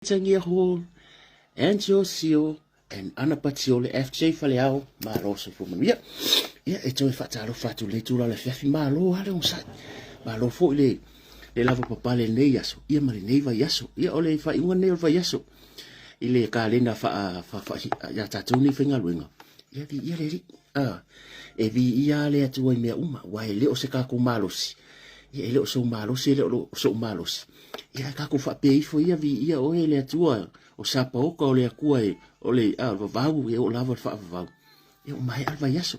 Tangia Hall, Angel Sio and Ana Patiole FJ Faleao, malo soifua manuia. Ia, e toe faatalofa atu lenei tula o le afiafi, malo lava le onosai. Malo foi le, le lava papale lenei aso, ia ma lenei vaiaso. Ia, o le faaiuga lenei o le vaiaso i le kalena faa, faa, faa, ia tatou nei faigaluega. Ia, viia le Alii. Ah, e viia le Atua i mea uma, aua e le o se tatou malosi. Ia, e le o sou malosi, e le o sou malosi. Ia, ae tatou faapea ifo ia, viia oe le Atua o Sapaoka, o le Atua e, o le, ah, vavau, e oo lava le faavavau. Ia, ua maea le vaiaso.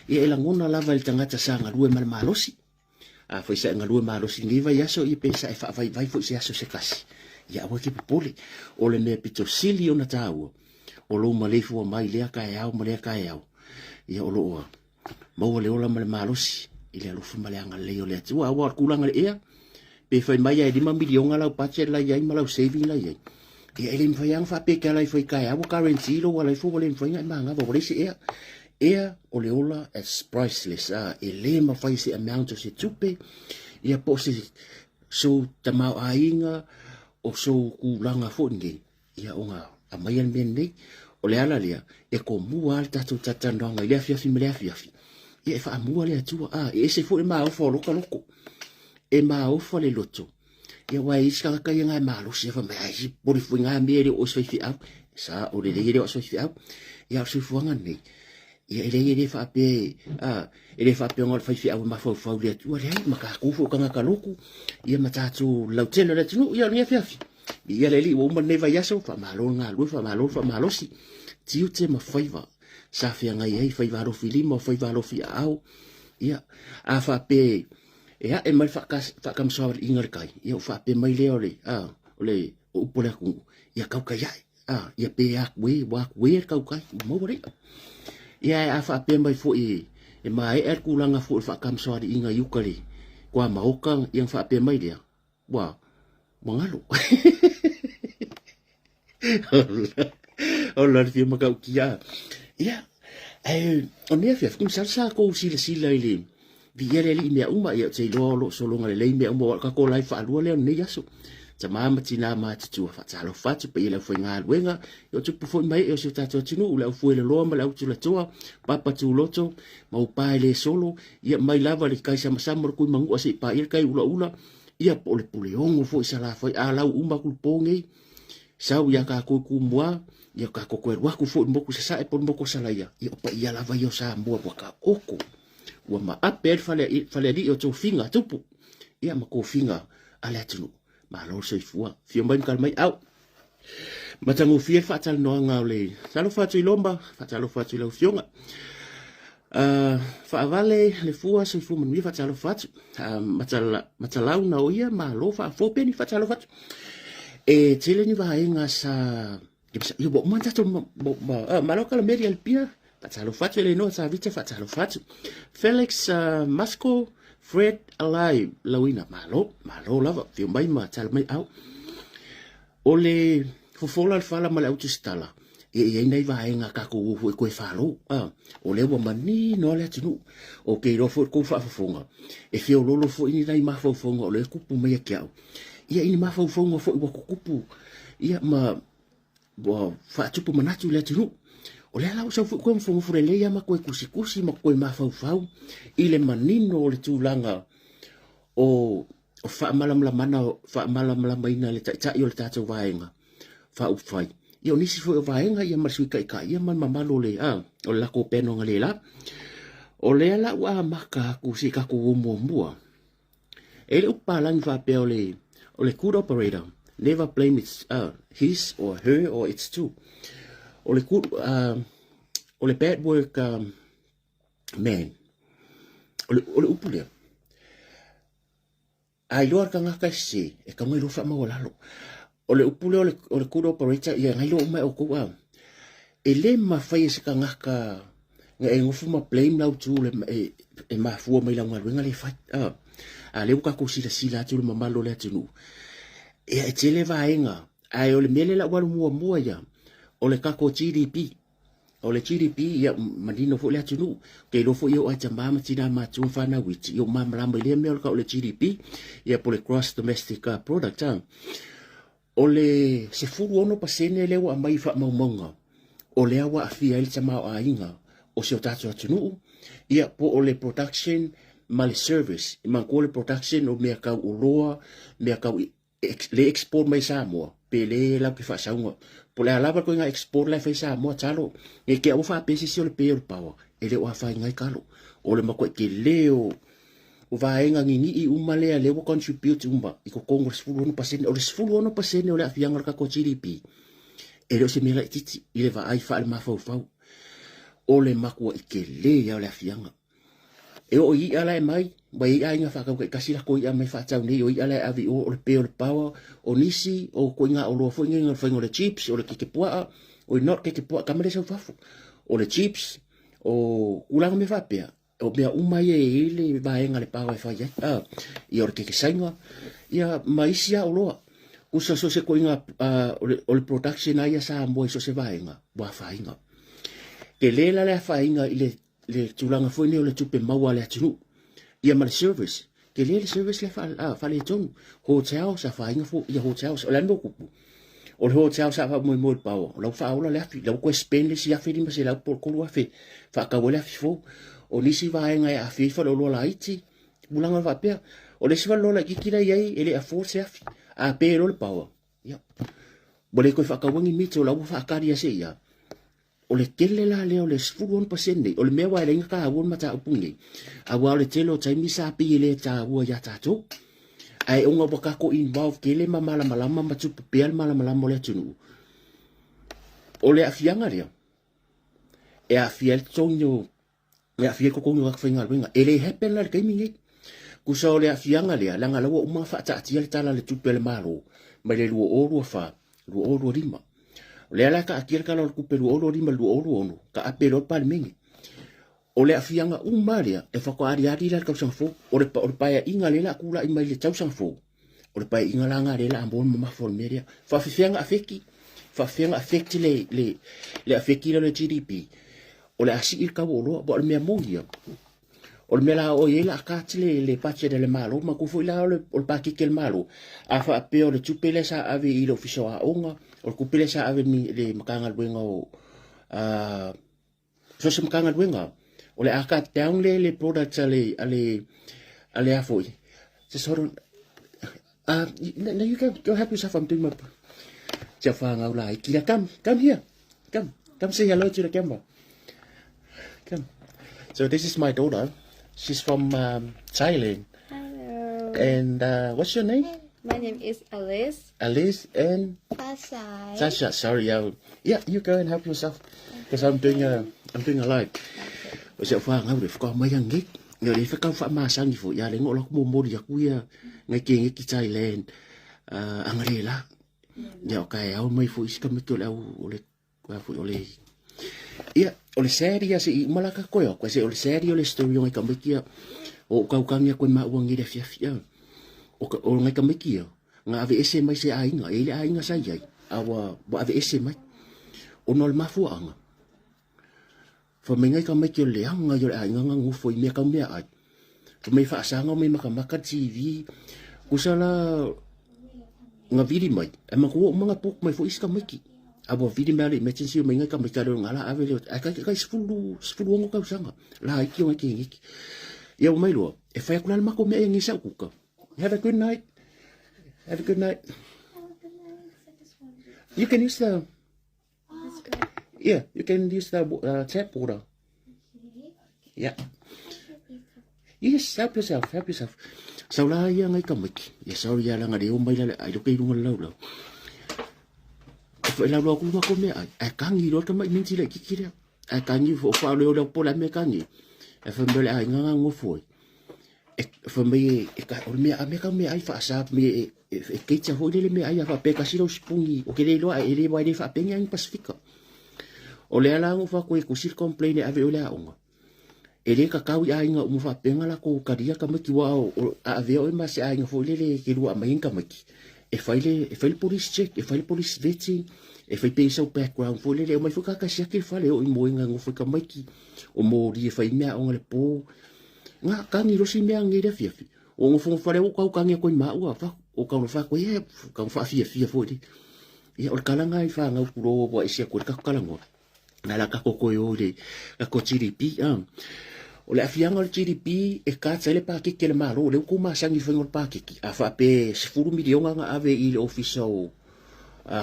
Ia, e lagona lava e le tagata sa galue ma le malosi. Afai sa e galue malosi i lenei vaiaso, ia pe sa e faavaivai foi se aso se tasi. Ia aua e te popole. O le mea pito sili ona taua, o lou maleifua mai lea taeao ma lea taeao. Ia o loo maua le ola ma le malosi i le alofa ma le agalelei o le Atua. Aua o le tulaga i le ea, pe fai mai ae 5 miliona lau budget la i ai ma lau saving la i ai. Ia e le mafai lava ona faapea e te ala ifo i taeao ua guarantee lou ala ifo ua le mafai ona e manava ua leai se ea. Ea o le ola it's priceless a e le mafai se amount o se tupe ia po o se sou tamaoaiga o sou tulaga foi lenei ia ona aumaia le mea lenei. O le ala lea e tomua lava le tatou talatalanoaga i le afiafi ma le afiafi ia e faamua le Atua a e ese foi le maofa o lota loto. E maofa le loto Ia aua e i ai isi tagata ia na e malosi lava fai mai, ai se popole foi na mea e le o oe se faifeau. Sa o lelei e le o se faifeau. Ia a o le soifuaga lenei, ia e leai e le faapea, a, e le faapea na o le faifeau e mafaufau i le Atua, leai, ma tatou foi o tagata lotu, ia ma tatou lautele o le atunuu, ia o lenei afiafi. Viia le Alii ua uma lenei vaiaso, faamalo le galulue, faamalo le faamalosi. Tiute ma faiva sa feagai ai, faiva alofi lima, faiva alofi aao. Ia, a faapea E ae mai le faakamasoaliiga o le tai, ia ua faapea mai lea o le, a, o le o upu a le atunuu, ia tautai ae, a, ia pe atu e, ua atu e le tautai, ua maua le i'a. Ia ae a faapea mai foi e maea le tulaga foi o le faakamasoaliiga i uta i le tuamaota, ia ona faapea mai lea, ua, ua galo. Ola le fia matautia. Ia, ae o lenei afiafi, masalo sa tou silasila i le viia le Alii i mea uma, ia ou te iloa o lo o sologa lelei mea uma, aua o le tatou live faalua lea o lenei aso. Tama ma tina matutua, faatalofa atu, paia i le aufaigaluega, ia o tupu foi ma ee o si o tatou atunuu, le aufueloloa ma le autulatoa, papa tuloto, maupa e le solo, ia mai lava le tai samasama o le tuimanua seia paia le tai ulaula, ia po o le Puleono foi i Salafai, a lau uma atu le po nei, sau ia tatou i Tumua, ia tatou toe alu atu foi i le motu i Sasae po o le motu o Salaia, ia o paia lava ia o Samoa ua taoto, ua maape ai le fale, falealii o tofiga a tupu, ia ma tofiga a le atunuu. Malo le soifua. Afio mai ma tala mai au. Matagofie le faatalanoaga o le talofa atu i Loma, faatalofa atu i lau Afioga. Faavale le fua soifua manuia faatalofa atu. Matalau na o ia malo faafofoa peni faatalofa atu. E tele ni vaega sa ia ua uma tatou malo kala Mary Alpia faatalofa atu Eleanor Savita faatalofa atu. Felix Masco Fred Alai Lauina malo malo lava afio mai ma tala mai au. O le fofola le fala ma le autusitala, e i ai nai vaega a tatou o foi koe falo. A, o lea ua manino lava le atunuu. Ou te iloa foi le tou faafofoga, e feololo foi ni nai mafaufauga o lea e tupu mai ia te au. Ia i ni mafaufauga foi ua tutupu, ia ma ua faatupu manatu i le atunuu. O lea la ua sau foi koe nofonofo lelei lava ma toe tusitusi ma toe mafaufau i le manino o le tulaga o o faamalamalamaina faamalamalamaina e le Taitai o le tatou Vaega Faaupufai. Ia o nisi foi o vaega ia ma le Sui Taitai ia ma le mamalu o le a o le latou penoga le la. O lea la ua amata atu se i tatou o muamua. E le upu palagi faapea o le o le good operator never blame its his or her or its too. O le good o le bad work man o le, o le upu lea A iloa le tagata e sese, e tatau ona iloa faamaualalo. O le upu lea o le, o le good operator, ia na iloa uma e outou a. E le mafai e se tagata na e nofo ma blame lau tu le, e, e mafua mai lau galuega lea e fai. A, a lea ua tatou silasila atu le mamalu o le atunuu. Ia e tele vaega, ae o le mea lea la ua alu muamua ia, o le tatou GDP. O le GDP, ia manino foi le atunuu. Ou te iloa foi e oo lava i tama ma tina matua ma fanau iti, ia ua malamalama i lea mea o le tau o le GDP, ia po o le Gross Domestic Product. O le 16% lea ua aumai i faamaumauga, o lea ua aafia ai le tamaoaiga o si o tatou atunuu, ia po o le production ma le service. E manatua le production o mea tau oloa, mea tau le export mai Samoa, pe le latou te faasauga. Po o le a lava le ituaiga export la e fai i Samoa, talo, ne i te i ua faapea se isi o le pe o le power, e le o afaina ai talo. O le matuai tele o O vaega ninii uma lea lea ua contribute uma i totonu o le 16%. O le 16% o le aafiaga o le tatou GDP, e le o se mea laitiiti i le vaai faale-mafaufau. O le matuai tele ia o le aafiaga. E oo i i'a la e mai, ua i ai aiga faatau taitasi latou i'a mai faatau nei, o i'a la e ave i o, o le pe o le power, o nisi o ituaiga oloa foi nei, o le faiga o le chips, o le keke pua'a, oi not keke pua'a, tama lea sau fafo. O le chips, o tulaga mea faapea, O mea uma ia e i ai le vaega a le power e fai ai. Ah, ia o le kekesaina, ia ma isi lava oloa. Usa so se koiga o le, o le production a ia Samoa i so se vaega, ua afaina. Tele la le afaina i le, le tulaga foi nei o le tupe maua a le atunuu. Ia ma le service. Tele le service lea faaletonu. Hotels, afaina foi, ia hotels. O le a le mea ua tupu? O le hotel sa faamoemoe i le power, o la ua faaola le afi, la ua toe spend le isi $1,500 po o le $3,000 faatau ai le afi fou. O nisi vaega e aafia ai faleoloa laiti, tulaga faapea. O le isi faleoloa laitiiti la e i ai, e le afford se afi. A pe loa le power, ia, ua le toe faataua ni mita, o la ua faatali lava seia. O le tele la lea o le 16% nei, o le mea ua e leai na taua le mataupu nei, aua o le tele o taimi sa pei e le taua ia tatou. Ae ona ua tatou involve tele ma malamalama ma tupu pea le malamalama o le atunuu. O le aafiaga lea, e aafia ai le totogi o e aafia ai totogi o tagata faigaluega. E le happen la i le taimi nei. Tusa o le aafiaga lea, leaga la ua uma ona faataatia le Tala o le Tupe a le Malo mai le 2024, 2025. O lea la e taatia le Tala o le Tupe 2025, 2026, taape loa le Palemene. O le aafiaga uma lea e faatoa aliali la i le tausaga fou. O le, o le paeaiga lea o le a tulai mai i le tausaga fou, o le paeaiga la lena lea o le a moa le mamafa o le mea lea. Faafefea ona afeki? Faafefea ona affect le, le, le afeki lea o le GDP? O le a sii le tau o oloa, aua o le mea moni ia, o le mea la o i ai la a cut le, le budget a le Malo, manatua foi la o le, o le paketi a le Malo, a faapea o le tupe lea sa ave i le Ofisa o Aoga, o le tupe lea sa ave i le Matagaluega o, so se Matagaluega, o le a cut down le, le product a le, a le, a le a foi. Just hold on. No, you go, go help yourself. I'm doing my... Tia whāngau la iki. Come, come here. Come, come say hello to the camera. Come. So this is my daughter. She's from Thailand. Hello. And what's your name? My name is Alice. Alice and Sasha. Sasha. Sorry, yeah, you go and help yourself because I'm doing a live. O se whāngau re whakao mai angi. Nga re whakau whaamasangi fo ia le ngo la ku momori aku ia ngai ke ngi ki Thailand. Angare la. Ia o kai au mai fo isi ka mito le au o le Koe foi o le Ia, o le sad ia se i uma la ka koe o, koe se o le sad ia o le story o ngai tamaiti ia, o kaukangia koe maua ngi le afiafi ia. O, ka, o ngai tamaiti ia, nga ave ese mai se aiga, e i le aiga sa iai, a ua, ua ave ese mai. Ona o le mafuaanga, fa mai ngai tamaiti o le leaga ia o le aiga nga nofo i mea kau mea ai. Fa mai faasanga o mai makamaka TV, kusa la nga vili mai, e matua uma nga book mai fo isi tamaiti. A ua vili mai le emergency o mai ngai tamaiti ale o nga la ave le, ai kai kai 16 tausaga, la iki o ngai kengeki. Ia ua mai loa, e fai aku la le mako mea e ngi sau kuka. Have a good night. Have a good night. Have a good night. I just wanted to You can use the, That's good. yeah, you can use the tap water. Okay. Yeah. Yes, help yourself, help yourself. Sau la ia ngai tamaiti. Ia sorry ia langa le o mai la le ai loke i runga le laulau. E whai laulau aku mako mea ai. Ai kangi loa tamai minti le kiki lea. Ai kangi o wha leo leo po la mea kangi. E whai mea le ai nganga ngofo ai. E whai mai e, e ka, o le mea, a mea kau mea ai whaasa me e, e, e keitia hoi lele mea ai a wha peka silo sipungi. O ke le loa e le wai le wha pengi ai Pasifika. O lea la ngofo aku e kusil complain e ave o le aonga. E le kakau i aiga uma faapea lakou talia tamaiti aua o a avea oe ma se aiga foi lele e te lua aumai ai tamaiti e fai le e fai le police check e fai le police vetting e fai pea i sau background foi lele e omai foi tagata siaki le fale e oo i moega e nofo i tamaiti o moli e fai i meaaoga i le po. Na tagi loa si mea nei i le afiafi o nofonofo lea ua ou tau tagi atu ai ma au a fafo. O kau fa ko ia kau fa fia fia foi di. Ia o le kalanga i whāngau kuro wa isi aku le kako kalangoa. Na la kako koe o le kako GDP. O le afianga o le GDP e kāta le pākeke le malo. Le uku masangi whainga o le pākeke. A wha pe 10 milionga nga ave i le ofisa o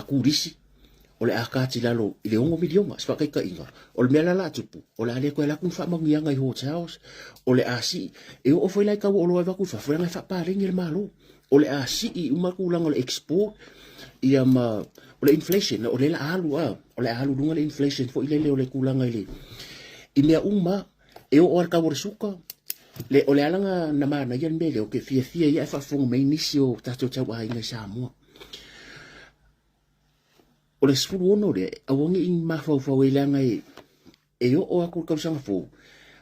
kurisi. O le a kāti lalo i le 6 milionga. Se whakaika inga. O le mea la la tupu. O le a le koe la kun whamangianga i hotels. O le a si. E o ofo i lai kau o loa e waku whawhuranga e whapārengi le malo. O le a si i umakulanga o le export. Ia ma o le inflation, o le la alu a, o le alu lunga le inflation fo ile le o le kulanga ile. I mea uma, e o al kau o le suka, le o le alanga na mana ia le mele o ke fia fia ia e whaafonga mai nisi o tātou tau a inga i Samoa. O le 16 le, awangi i mawhauwhau e leanga e, e o o aku kausanga fou.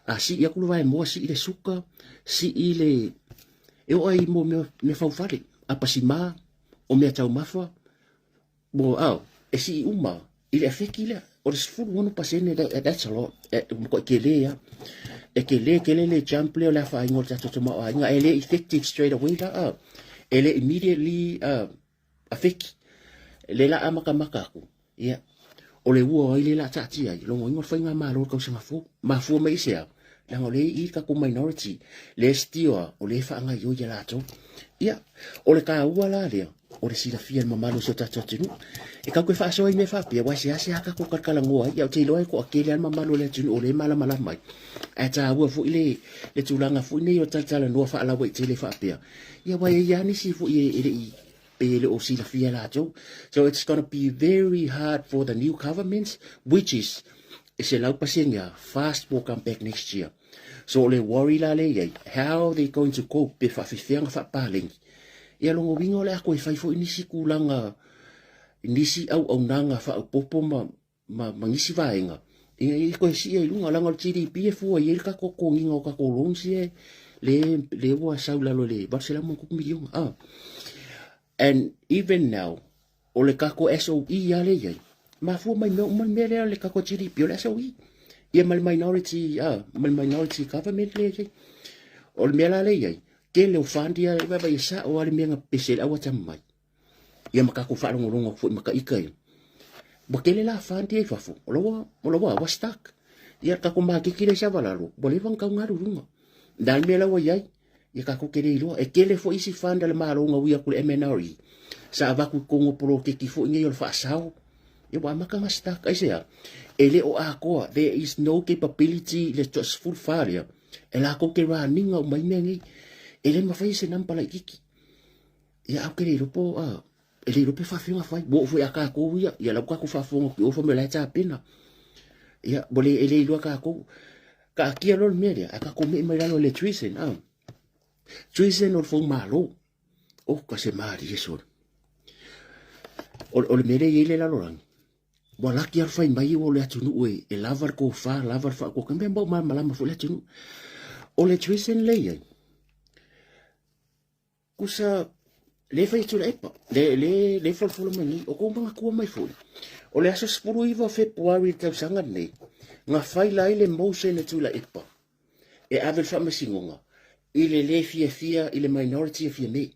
A si i aku le vaemoa, si i le suka, si i le, e o ai mo mea, mea whauwhare, a pasima, o mea taumafa, mo au, e si i uma, i le afeki lea, o le 16%, that's a lot, e, mo ke le ia, e ke le, ke le le jump lea o le awha ingo le tatou tama o ainga, e le effective straight away la, e le immediately, afeki, le la amakamaka aku, ia, o le ua ai le la taatia ai, longo ingo whai ngā mālo o kausanga fō, mafua mai se au, langa o le i kako minority, le stioa, o le whaanga i o ia lātou. Ia, o le kā ua la lea, o le silafia le mamalu o se o tātou atunu. E kau koe whaasoa i mea whaapea, wai se ase haka ko kalkala ngoa, ia o te iloa e ko akele al mamalu o le atunu o le malama mai. Ae tā ua fo i le, le tūlanga fo i nei o talatala noa whaalawa i tele whaapea. Ia wai e ia nisi fo i e, e le i pe le o silafia lātou. So it's gonna be very hard for the new government, which is e se lau pasenge fast will come back next year. So o le worry la le iai, how they going to cope pe whaawhiwhianga whaapālengi. Ia longo winga o le ako e whai fo i nisi kūlanga, nisi au au nanga whaaupopo ma, ma, ma ngisi vaenga. Ia i koe si e lunga langa o le GDP e fua i e ka koko nginga o kako loans e le le ua sau lalo le valusela mo kuku milionga. Ah. And even now, o le kako SOE ia le iai. Mafua mai mea uma mea lea le kako GDP o le SOE. Ia ma le minority, ah, ma le minority government le iai. O le mea la le iai, ke le o whandia e wawa i sa o ale mea nga pese le awa mai. Ia ma kako whaalongolongo fo i maka ika ia. Wa kele la whandia i fafo, o lawa, o lawa, wa stuck. Ia kako makiki le savalalo, wa le wang kau ngaru runga. Dal mea lawa iai, ia kako kele iloa. E kele fo isi whanda le malo nga wia kule MNRE. Sa avaku kongo polo keki fo inge yo le whaasao. Ia wa maka nga stuck. Ai sea, e le o akoa, there is no capability le just full wharia. E la ko ke rāninga o mai mea nei. E le mawhai se nampala i kiki. Ia au kele ilopo, e le ilopo e whawhiunga whai. Wo fo ia kākou ia, ia lau kākou whawhunga ki ofa me lai tāpena. Ia, bo le e le iloa kākou. Ka akia lo le mea lea, a kākou me mai lalo le treason, ah. Treason o le fau malo. O ka se maari e sore. O le mea lea i le lalo rangi. Ua laki alu fai mai o le atunuu e, e lava le kofa, lava le whaakoka. Mea mau malama fo le atunuu. O le treason le iai. Kusa, le fai atu le epa, le, le, le folofolo mai nei, o kou manga kua mai foi. O le aso 19 o Februari le tausaga nei, nga faila ai le motion e tula epa, e ave le whaamasingonga, i le le fia fia, i le minority e fia mei.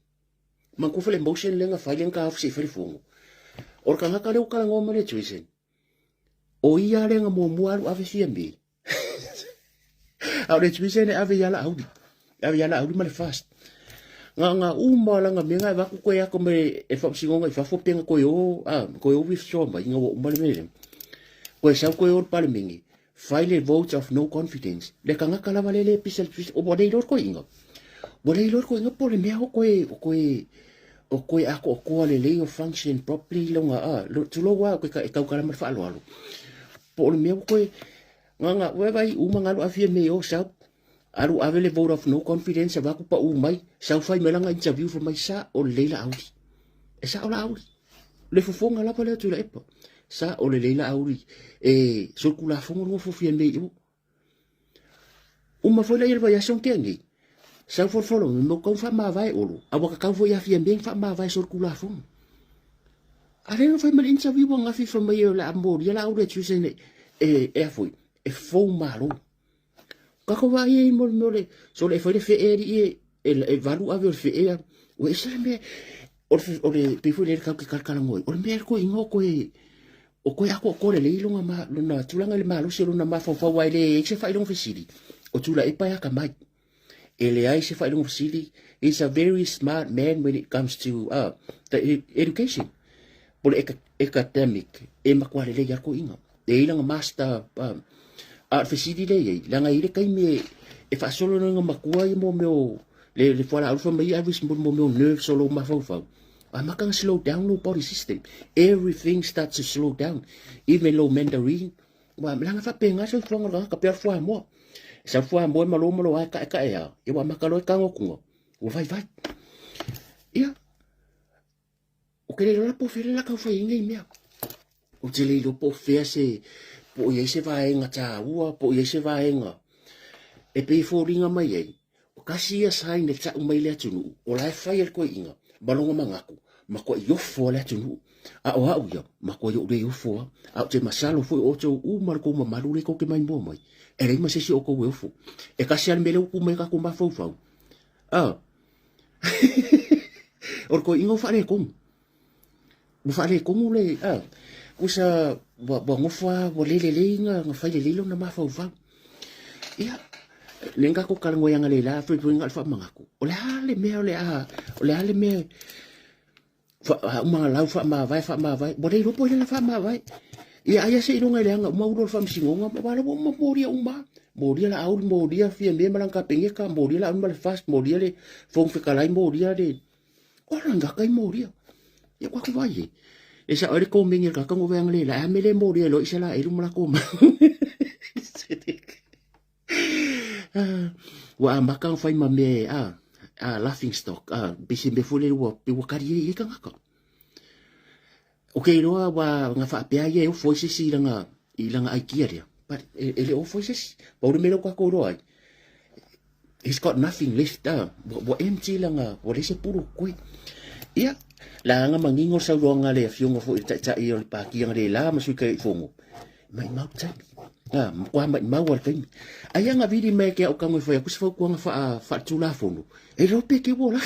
Manku fa le motion le nga faila nga ka se fai le fongo. O le kangaka le ukala ngoma le treason. O ia le nga muamua alu ave fia mei. A o le treason e ave ia la auli. Ave ia la auli ma le fast. Nga nga uma la nga menga vaku koe ako me e whaamasingonga i fafo penga koe o, ah, koe o withdraw mai, nga wa uma le mele. Koe sau koe o le palemenge, file a vote of no confidence. Le kangaka lava le le pisa le pisa, o wa lei lor koe inga. Wa lei lor koe inga po le mea o koe, o koe, o koe ako o koa le lei o function properly longa, ah, tulo wa koe ka e kaukala ma le whaaloalo. Po o le mea o koe, nga nga, ue vai uma ngalu awhia me o sau, alu ave le vote of no confidence a vaku pa u mai, sau fai mai langa interview fo mai sa o le leila auli. E sa o la auli. Le fofonga lava le atu la epa. Sa o le leila auli. E so kula fongo lunga fofia mei o. Uma foi la ia vai aso ke ngi. Sau fo fo lo mo kau fa ma vai olo. A waka kau fo ia fia mei fa ma vai so kula fongo. A le fai mai interview wa ngafi fa mai o la amor ia la auli tu se ne e e foi e fo malo. Kako wa ia i mo mo le so le foi le fe e e e valu ave o le fe e. Ua ese le mea. O le, o le, pei foi lea kau ke kalakalagoa ai, o le mea koe ingoa koe, o koe akoakoa lelei lona, ma, lona tulaga i le malosi o lona mafaufau ae leai se faailoga fesili, o Tuilaepa e akamai. E leai se faailoga fesili, he's a very smart man when it comes to the education. Po le academic, e matua lelei lava le toeaina. E i ai lana master, a o le fesili lea i ai, leaga e i ai le taimi e, e faasolo ai lona matua ia mo mea o le, le fualaau fai mai Irish mo mo mea o nerves o lou mafaufau. Amata ona slow down lou body system. Everything starts to slow down. Even lou Mandarin. Ua leaga faapena le soifuaga o le tagata, pei o le fuamoa. E sau le fuamoa e malo malo lava e taetae lava, ia ua amata loa e tago atu ua vaivai. Ia, Ou te le iloa la po o fea le la tau fai ai nei mea. Ou te le iloa po o fea se, po o i ai se vaega taua, po o i ai se vaega e pei e foliga mai ai, o tasi ia sign e tau mai le atunuu, o la e fai e le toeaina ma lona manatu, matuai ofo lava le atunuu. A o au ia, matuai ou le ofo lava. A ou te masalo foi o outou uma le tou mamalu lea tou te maimoa mai, e leai ma se isi o outou e ofo. E tasi lava le mea lea ua tu mai ai tatou mafaufau, a o le toeaina ua faaletonu. Ua faaletonu le, a, kusa ua, ua nofo lava, ua le lelei na, na fai lelei lona mafaufau. Ia, lea na tatou talanoa ai analeila, foi foi na o le faamanatu, o le a le mea o le a, o le a le mea faaumaga lau faamavae faamavae ua le iloa po o ai lana faamavae. Ia ai se iloga i leaga uma ulo o le faamasinoga ma wala ua uma molia uma. Molia la auli molia Fiame ma lana kapeneta, molia la auli ma le FAST, molia le Fofoga Fetalai, molia le ola ngaka i molia. Ia kwa ku vai e. E sa oi le komenge le kaka ngo veanga le la a mele molia lo isa la elu ma la koma. Ua amata ona fai ma mea a, a laughing stock, a, pei se mea foi lele ua, pei ua kali ai i tagata. O ke iloa ua na faapea ia e ofo ai se isi i lana, i lana idea lea. But e, e le ofo ai se isi. Pau le mea lea ua tatou iloa ai, he's got nothing left, a, ua, ua empty lana, ua leai se pulu o totoe. Ia, la aga manino le saunoaga a le afioga foi i le taitai o le Pati analeila ma Sui Taitaifono, maimau le taimi. A, matua maimau lava le taimi. Ai ana vili mai ke au tago e fai atu se fautuaga faa, faaletulafono, e iloa pe te ua ola.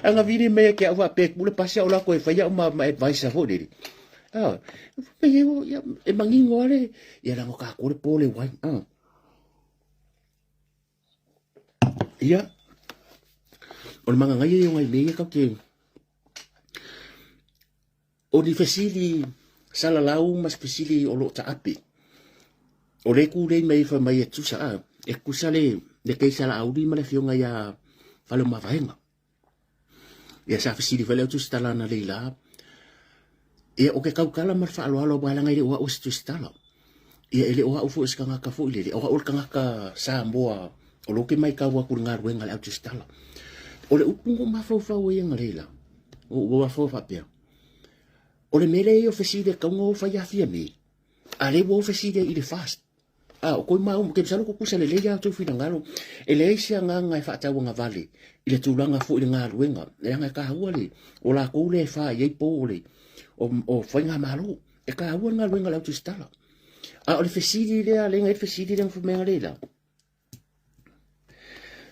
Ana vili mai ke au faapea tuu le pasi au lako e fai au ma, ma advisor foi lele. A, pe e, ia, e manino lava le, ia leaga o tatou le po le wai. A. Ia, o le magagaia ia o nai mea ia tatou te, O ni fesili salalau ma se fesili o lo o taape. O le ku lei mai fai mai e tusa a, e tusa le, le keisa la auli ma le afioga ia Faleomavaega. Ia sa fesili foi le au tusitala ana lei la. Ia o ke kaukala ma le faaaloalo aua leaga e le o au o se tusitala. Ia e le o au foi o se tagata foi lele, o au o le tagata Samoa o lo ke maitau atu i le galuega a le au tusitala. O le upu na ou mafaufau ai analeila, ua ou mafaufau faapea, o le mea lea e fesili e tatau ona o fai afia nei, a lea ua o fesili i le FAST. A, o koe mauma, ke masalo kukusa lelei lava outou finagalo, e leai se agaga e faatauagavale i le tulaga foi i le galuega, leaga e taua le, o latou lea e fa i ai pou o le, o, o faigamalo. E taua le galuega a le au tusitala. A o le fesili lea, lea na i ai le fesili lea na fai mai analeila,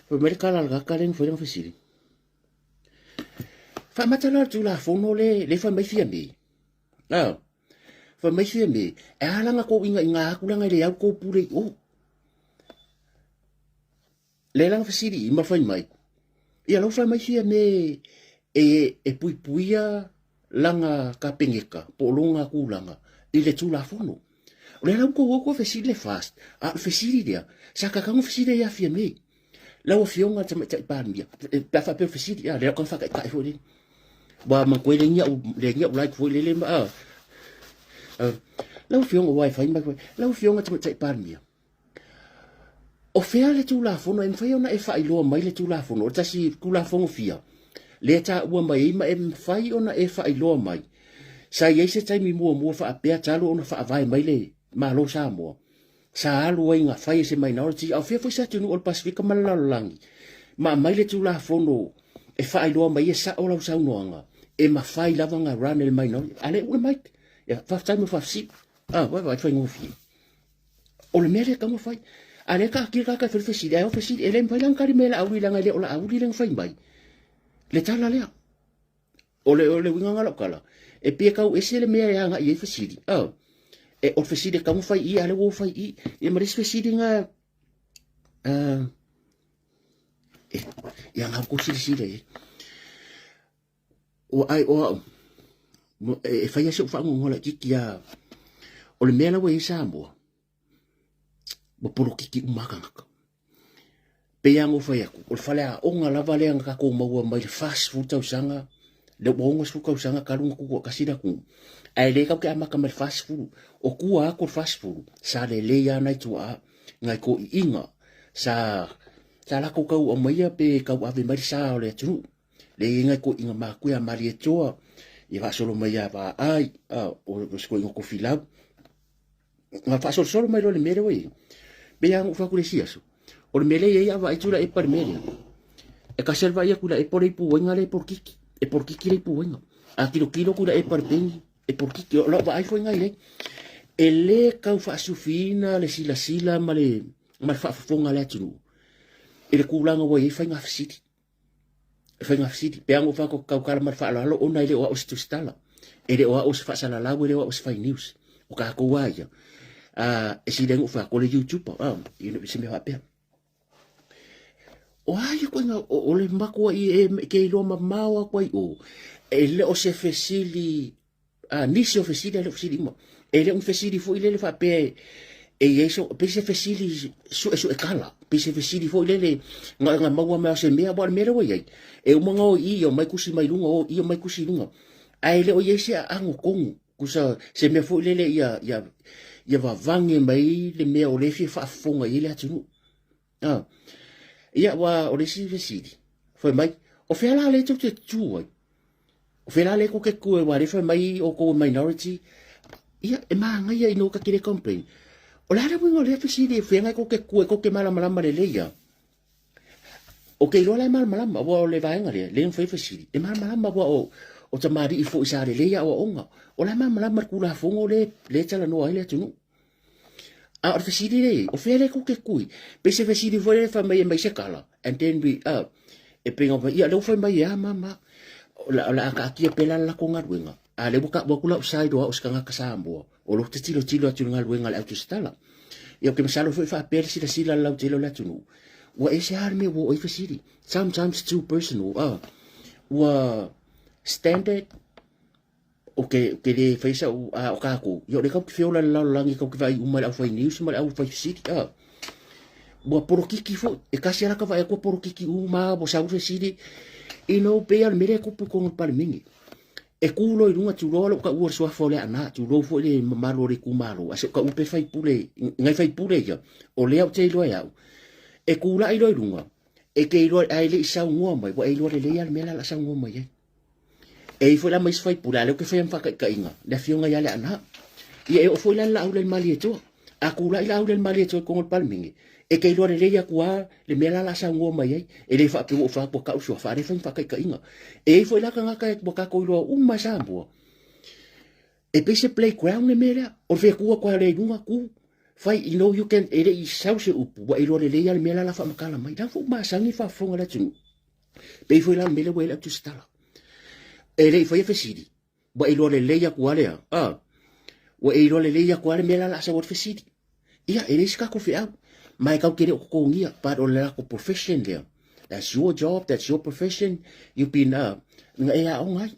Fai mai le kala a le tagata lea na fai lana fesili. Faamata la le Tulafono le, le fai mai Fiame. Ah, fai mai Fiame, e a lana kou ingaiga atu lana e le au kou pule i o. Le lana fesili i ma fai mai. Ia lau fai mai Fiame e, e puipuia lana kapeneta po o lona tulaga i le Tulafono. O lea la ua tou o tou fesili le FAST, a o le fesili lea, sa tatau ona fesili ai ia Fiame. Lau Afioga i le Tamaitai Palemia, pe a faapea o le fesili, a lea o le faataitai foi lele. Ua manatua e leai ni au, leai ni au like foi lele ma, a. Lau Afioga, ua e fai mai foi, lau Afioga i le Tamaitai Palemia, O fea le Tulafono e mafai ona e faailoa mai le Tulafono, o le tasi Tulafono fia, lea e taua mai ai ma e mafai ona e faailoa mai, sa i ai se taimi muamua faapea talu ona faavae mai le Malo Samoa, sa alu ai na fai e se minority, a o fea foi se atunuu o le Pasefika ma le lalolagi, ma aumai le Tulafono e faailoa mai e sao lau saunoaga, e mafai lava ona run e le minority. A lea ua mic. Ia, faafetai mo le faafesili. Ah, vaai, faigofie. O le mea lea e tatau ona fai. A lea taatia le tagata e fai le fesili, ae o fesili, e le mafai la ona tali mai e Laauli leaga e le o Laauli lea na fai mai. Le tala lea. O le, o le uiga nga lau tala, e pei e kau ese le mea e agai ai fesili. Oh. E, o le fesili e kau fai i, a le ua fai i. Ia ma le isi fesili nga, e, ia ngau kou silasila i ai. Ua ai o au, e, e fai a si ou faagoagoa laitiiti a, o le mea la ua i ai Samoa, ua polokiki uma lava tagata. Pei lava ona ou fai atu, o le faleaoga lava lea na tatou maua mai le 40 tausaga, le ua 60 tausaga talu ona tutoatasi le atunuu, ae le tatou te amata mai le 40. O tua atu o le 40, sa lelei lava nai tuaa, nai toeaiina sa sa latou tau aumaia pe tauave mai le sa o le atunuu. Lea e i ai nai toeaiina matuia ia Malietoa, ia faasolo mai ia Vaai, o si toeaina o Tofilau. Na faasolosolo mai loa i le mea lea ua i ai. Pei lava ona ou fai atu i le isi aso, o le mea lea e i ai a vaai atu la epa i le mea lea, e tasi lava le vaai atu i la epa o le ipuaiga lea e polokiki, e polokiki le ipuaiga. A tilotilo atu i la epa i le peni, e polokiki. O lau vaai foi lena i ai. E le tau faasufiina le silasila ma le ma le faafofoga a le atunuu i le tulaga ua i ai faiga fesili. Faiga fesili. Pe ana ua fai tautala ma le faaaloalo ona e le o au se tusitala. E le o au se faasalalau, e le o au se fai news. O tatou lava ia, e sili ai ona ou fai atu o le YouTuber, se mea faapea. O a ia koiga, o le matuai e ke iloa mamao atu ai o, e le o se fesili a nisi o fesili, a le o fesili uma. E le o ni fesili foi lele faapea e i ai so, pei se fesili suesue tala, pei se fesili foi lele na, na maua mai o se mea, aua o le mea lea ua i ai, e uma ona o i i, omai tusi mai luga, o i, omai tusi i luga. Ae le o i ai se aano tonu, kusa se mea foi lele ia, ia, ia vavage mai le mea o lea e fia faafofoga i ai le atunuu. Ah. Ia, ua, o le isi fesili, fai mai, o fea la lea tou te tu ai? O fea la lea tou te tu ai, aua lea fai mai outou e minority? Ia, e manaia ina ua ta kele complain. O le a le uiga o lea fesili, o fea la tou te tu ai, tou te malamalama lelei a? Ou te iloa la e malamalama, aua o le vaega lea, lea na fai fesili, e malamalama aua o, o tamalii foi sa lelei aoaoga. O la e malamalama i le Tulafono lea, lea e talanoa ai le atunuu. A o le fesili lea i ai, o fea lea tou te tui? Pei se fesili foi lea fai mai e aumai se kala, and then we, e pei ona fai, ia lea ua fai mai e a ma ma, o le a taatia pea la le latou galuega, a lea ua tau atu lau side o au o se tagata Samoa, o lo o te tilotilo atu i le galuega a le au tusitala. Ia ou te masalo foi faapea le silasila a le lautele o le atunuu, ua ese lava le mea ua oo ai fesili. Sometimes too personal, ua standard, O ke, ke le fai sau, a o kākou, ia o le kau te feola le lalolagi kau te vaai uma i le au fai news ma le au fai fesili, a. Ua polokiki foi, e kasi ala ka vaai atu polokiki uma, ua sau fesili, you know, pei a le mea lea e tupu i totonu o le Palemene. E kū loa i luga, tulou lou taua o le suafa o Leaana, tulou foi le mamalu o le itumalo, a si ou taua pe faipule, nai faipule ia, o lea ou te iloa e au. E kūlaʻi loa i luga, e te iloa, ae le i saunoa mai, ua e iloa lelei lava le mea la o le a saunoa mai ai. E i ai foi la ma isi faipule, a o lea ou te faia ma faataitaiga, le afioga ia Leaana. Ia e oo foi la le Laaulialemalietoa. A tulai Laaulialemalietoa i totonu o le Palemene, e te iloa lelei atu lava le mea la o le a saunoa mai ai. E le faapea ua ou fai atu ua tau suafa, a o lea e fai ma faataitaiga. E i ai foi la tagata ua tatou iloa uma e Samoa, e pei se playground le mea lea. O le fai atu atu lava lea i luga, tu, fai, you know, you can, e le i sau se upu, ua e iloa lelei lava le mea la o le a faamatala mai. La foi ua masani le faafofoga a le atunuu. Pei foi la le mea lea ua i ai le au tusitala. E le i faia fesili, ua e iloa lelei atu lava lea, a, ua e iloa lelei atu lava le mea la o le a sau ai le fesili. Ia, e leai se tatou feau, ma e tatou te le o totogia, but o le latou profession lea. That's your job, that's your profession, you've been, na e aoga ai.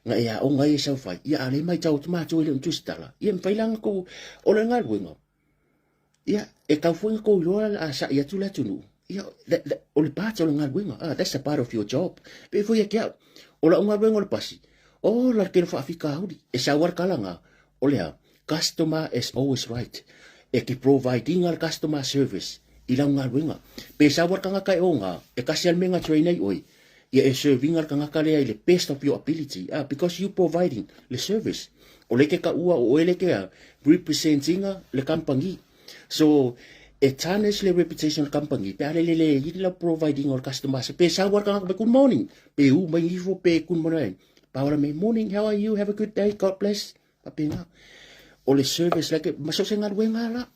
Na e aoga ai e sau fai. Ia, a o lea e matau atu matou e le o ni tusitala. Ia, e mafai la ona tou, o le galuega, Ia, e tau foi ona tou iloa a sa'i atu le atunuu, ia, o le part o le galuega, ah, that's a part of your job. Pei foi ia te au, o la'u galuega o le pasi, oh, la le tele o faafitauli, e sau lava le tala na, o le a? Customer is always right. E te provide ina le customer service i lau galuega. Pe sau lava le tagata e oga, e kasi lava le mea na train ai oe, ia e serve ina le tagata lea i le best of your ability, ah, because you providing le service. O lea e te taua o oe lea e te a, represent ina le company. So, e tarnish le reputation o le company pe a le lele i lau provide ina o le customer service. Pe sau lava le tagata mai, good morning, pe u mai ifo pe good morning. Pau la mai, morning, how are you, have a good day, God bless. Faapena. O le service like, ma so o se galuega la.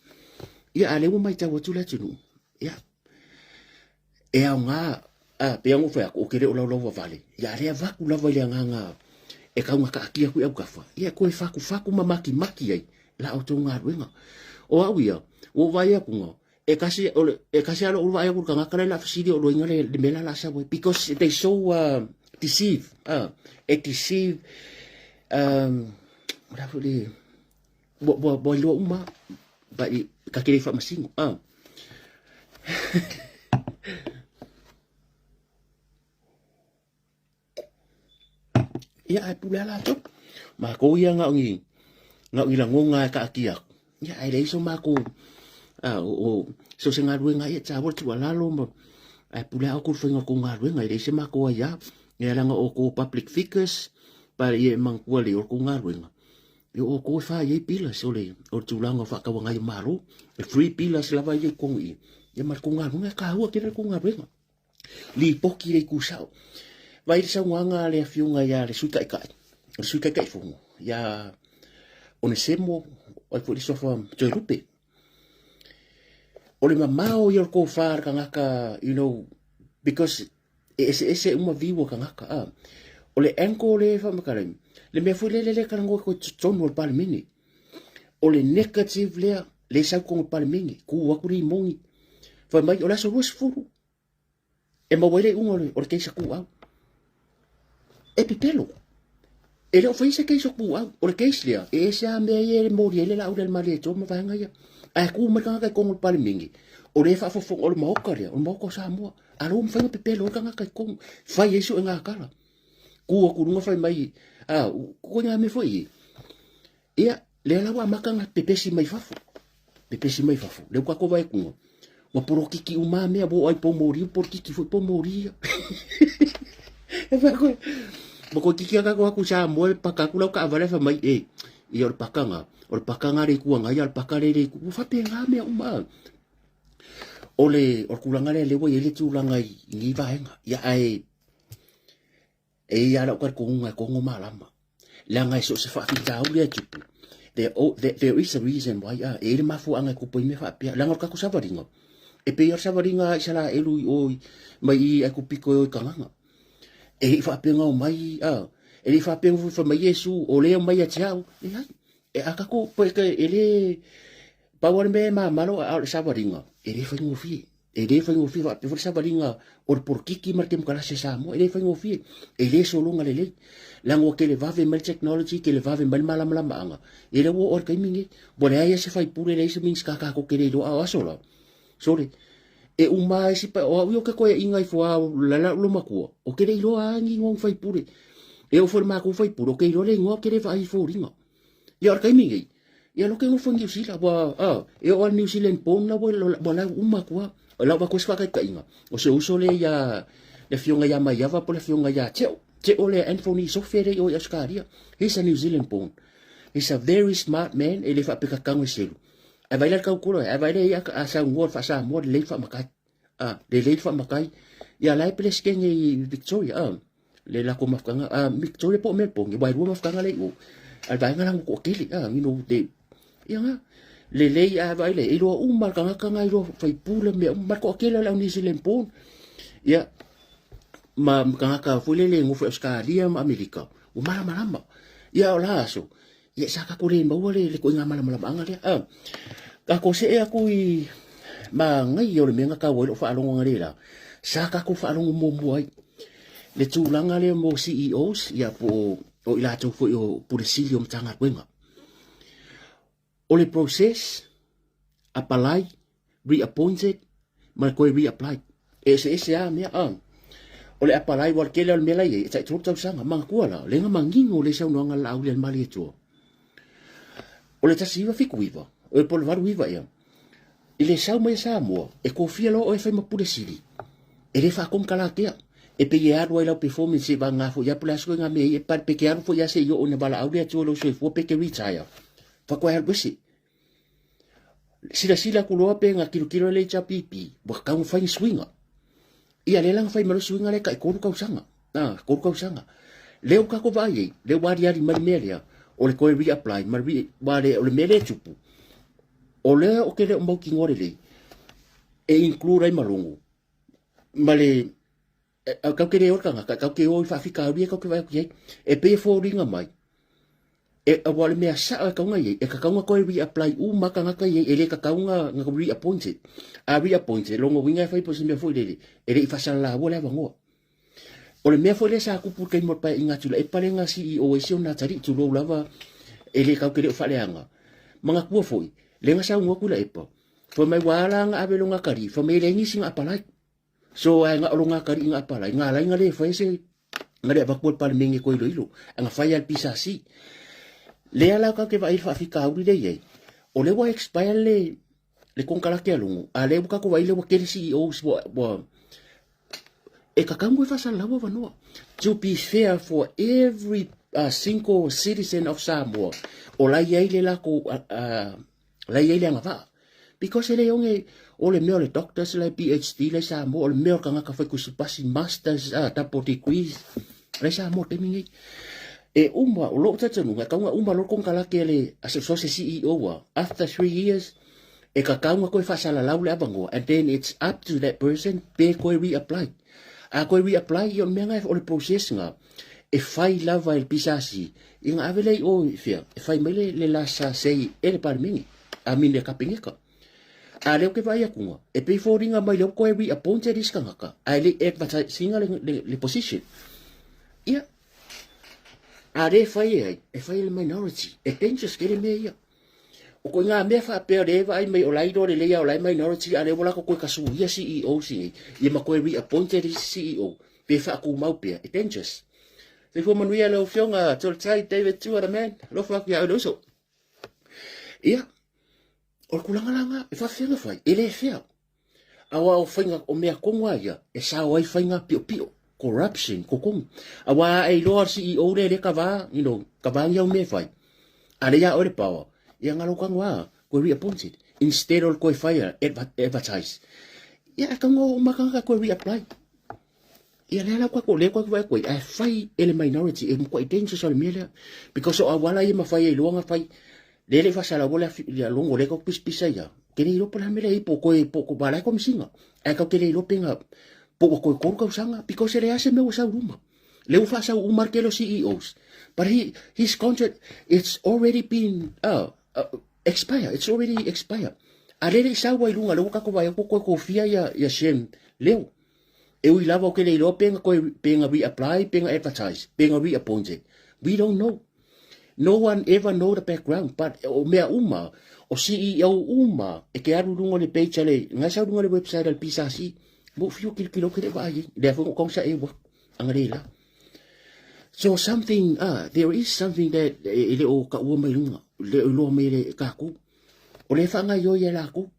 Ia, a lea ua matau atu le atunuu. Ia, e aoga. A pei ona ou fai atu, ou te le o laulauvavale, ia lea avatu lava i le agaga e taugakaatia atu i autafa, ia toe fatufatu ma matimati ai la outou galuega. O au ia, ua ou vaai atu, e tasi o le e tasi lava lou vaai atu i le tagata lea o le a fesili o luaina le le mea la o le a sau ai because they so deceive e deceive o le a foi le ua ua ua iloa uma but ta te le faamasino Ia ae pule lava latou. Matou ia na o ni na o ni lagona e taatia atu. Ia ae leai so matou a o so se galuega ia taua le tuualalo ma ae pule lava outou i le faiga o le tou galuega e leai se matou aia. Ia leaga o outou o public figures pa ia e manatua lelei o le tou galuega. Ia o outou e fai ai pillars o le o le tulaga o faatauagai o Malo. E three pillars lava ia i totonu i i. Ia ma le tou galuega e taua tele le tou galuega. Lipoti le itu sao. Vaai le saunoaga a le afioga ia le Sui Taitai, o le Sui Taitaifono ia Onesemo, o ai foi le suafa Toelupe. O le mamao ia o le tofa a le tagata, you know, because e eseese uma view o tagata. Ah. O le angle le faamatalaina, le mea foi lele le talanoa i totonu o le Palemene. O le negative lea, le sau totonu o le Palemene, tu atu le imoni, fai mai o le aso 20, e maua ai le iuga o le keisa kūʻau. E pepelo. E le o faia se keisa kūʻau. O le case lea, e ese lava mea ia e moli ai le laau lea i le Malietoa ma vaega ia. Ae tu mai le tagata i totonu o le Palemene, o lea e faafofoga, o le Maota lea, o le Maota o Samoa. A o lea ua mafai ona pepelo ai le tagata i totonu, fai ai suega tala. Tu atu i luga fai mai, a, ituaiga mea foi ia. Ia, lea la ua amata ona pepesi mai fafo. Pepesi mai fafo. Lea ua tatou vaai atu, ua polokiki uma lava mea, ua oo lava i poumoli, ua polokiki foi poumoli ia. E fai atu, ua toeitiiti lava tatou atu i Samoa e paka atu lau taavale ae fai mai, e, ia o le paka lena, o le paka lena a le Itu Agai a o le paka lea i le itu, ua faapena mea uma. O le, o le tulaga lea lea ua i ai le tulaga i nei vaega. Ia ae E i ai lava lau talitonuga e togo malama. Leaga e so o se faafitauli lava e tupu, there, oh, there, there is a reason why, ah, e i ai le mafuaaga e tupu ai mea faapea. Leaga o le tatou savaliga, e pei o le savaliga a Isaraelu i o mai i Aikupito e o i Kanana. E le i faapea na omai, ah, e le i faapea foi fai mai Iesu, o lea e omai ia te au. Leai, e a tatou, e le, pau lava le mea e mamalo a o le savaliga, e le faigofie. E le faigofie faapea foi le savaliga o le polokiki ma le kemokarasi a Samoa. E le faigofie, e le sologa lelei. Leaga ua televave mai le technology, televave mai le malamalamaaga. Ia lea ua oo i le taimi lenei, ua leai lava se faipule, leai se Minisita tatou te le iloa a o aso la. Sole, e uma lava isi o au ia ou te toeaiina ifo lava o la le loomatua, ou te le iloa lava ni igoa o ni faipule. E oo foi i le matou faipule, ou te iloa le igoa ou te le vaai i foliga. Ia o le taimi nei, ia loke nofo i Niu Sila, ua, a, e oo lava i New Zealand born la ua, ua lau uma atu lava. O lau avatu ai se faataitaiga, o si ou uso lea ia, le afioga ia Maiava po o le afioga ia Teo, Teo lea Anthony Sofe lea i o i Ausetalia. He's a New Zealand born. He's a very smart man, e le faapea tatanu e selu. Ae vaai la le tau ae vaai la ia a saunoa le faa-Samoa lelei le faamatai. A, lelei le faamatai. Ia la e Peresetene i Victoria, a, le latou mafutaga, a, Victoria po o Melbourne, aua e lua mafutaga la i o. A o le vaega la ua toatele, a, you know, the, ia na, lelei a vaai lea, e iloa uma le tagata na iloa faipule mea uma, ma le toatele o le au New Zealand born. Ia, ma tagata foi lele e nofo i Ausetalia ma Amerika, ua malamalama. Ia o la aso, Ia sa tatou le maua le le koiga malamalamaaga lea. Ah, tatou see atu i manaia o le mea na tau ai lou faalogo analeila, sa tatou faalogo muamua ai le tulaga lea mo CEOs, ia po o, o i latou foi o Pule Sili o Matagaluega. O le process, apply, reappointed ma le toe reapply. E eseese lava mea a. O le apply ua le tele o le mea la i ai, e tai 3 tausaga. Manatua la, le na manino le saunoaga a le Laauli a le Malietoa. O le 1979, o po o le 89 ea, i le sau mai a Samoa, e kofia loa oe e fai ma pule sili. E le faakonikalatea. E pei e alu ai lau performance e vagana foi ia po o le a se ituaiga mea e i ai, pe te alu foi lava seia oo ina valaau le Atua i lou soifua pe te retire. Faatoa e alu ese. Silasila atu loa pe na tilotilo le HRPP, ua tatau ona fai ni suiga. Ia lea la na fai mai loa suiga lea tai 3 tausaga. Ah, 3 tausaga. Lea ua tatou vaai ai, lea ua aliali mai le mea lea, o le toe reapply ma le re, ua le, o le mea lea e tupu, o lea ou te le o mautinoa lelei, e include ai ma logo, ma le. Kau ke le o le tagata, kau ke o i faafitauli e kau ke vaai atu i ai. E pei e foliga mai, e, aua o le mea sao e kauga i ai, e tatau ona toe reapply uma tagata i ai, e le tatau ona reappointed. A reappointed, lona uiga e fai po o se mea foi lele, e le i faasalalaua le avanoa. O le mea foi lea sa tupu i le taimi o le paeaiga a Tuilaepa lea na CEO ai si ona atalii, tulou lava, e le tatou te le o faaleaga. Manatua foi, lea na saunoa Tuilaepa, fai mai ua ala ona ave lona atalii, fai mai e leai nisi na apalai. So ae na o lona atalii na apalai, na ala ai na le faia se na le avatu e le Palemene e toe iloilo, ae na fai lava e le PSC. Lea la tatou te vaai i le faafitauli lea e i ai, o lea ua expire le le konekarate a Logo, a lea ua tatou vaai lea ua tele CEOs ua, ua e tatau ona faasalalau avanoa. To be fair for every single citizen of Samoa, o la i ai le latou la i ai le agavaa. Because e le oge o le mea o le doctors la PhD la i Samoa, o le mea o le tagata fai tusipasi masters, double degrees la i Samoa taimi nei. E uma, o lou talitonuga, e tatau ona uma loa le konekarate a le a so se CEO a, after 3 years, e tatau ona toe faasalalau le avanoa, and then it's up to that person pe toe reapply. A toe reapply, ia o le mea lena, o le process lena, e fai lava e le PSC, ia ona ave lea i o i fea, e fai mai le, le last say e le Palemene, I mean le Kapeneta. A lea ou te vaai atu, e pei foliga mai lea ua toe reappointed isi tagata, ae le i advertise ina le, le, le position. Ia, a le fai e ai, e fai e le minority. E dangerous tele mea ia. O koiga mea faapea le vaai mai o la iloa lelei a o la e minority, a lea ua latou toe tasuia CEO si nei, ia ma toe reappointed isi CEO, pe faatumau pea, e dangerous. Soifua manuia lau Afioga Toltai David Tua the man, alofa atu ia oe le uso. Ia, o le tulaga la lena, e faafefea ona fai, e le fair. Aua o faiga, o mea tonu lava ia, e sao ai faiga piopio, corruption, totonu. Aua a e iloa le CEO lea e le kava, you know, kava ni au mea e fai, a lea ia oe le power, ia na lou tago lava, toe reappointed, instead o le toe fai advertise. Ia, e tago uma tagata toe reapply. Ia lea la ua lea ua vaai atu ai, ae fai e le minority, e matuai dangerous le mea lea. Because o auala ia mafai ai loa ona fai, lea le faasalaua le le logo lea tau pisapisa ia. Ke le iloa po o le a le mea lea e i ai, po o toe, po o la e komesina. Ae tatou te le iloa pe na, po ua toe 3 tausaga, because e leai se mea ua sau i luma. Lea ua faasau uma le tele o CEOs. But he, his contract, it's already been expire, it's already expired. A lea le i sau ai i luga, lea ua tatou vaai atu ua toe tofia ia, ia Shem Leo. E ui lava o ke le iloa pe na toe, pe na reapply, pe na advertise, pe na reappointed. We don't know. No one ever know the background, but o mea uma, o CEO uma, e ke alu i luga o le page a le, ngai sau i luga o le website a le PSRC, mo fiu kilokilo ke le vaai ai. Lea foi na ou sa e ua, anga le la. So something, there is something that e le o kaua mai luga, le o iloa mai e le kākou. O le whaangaioi e lākou,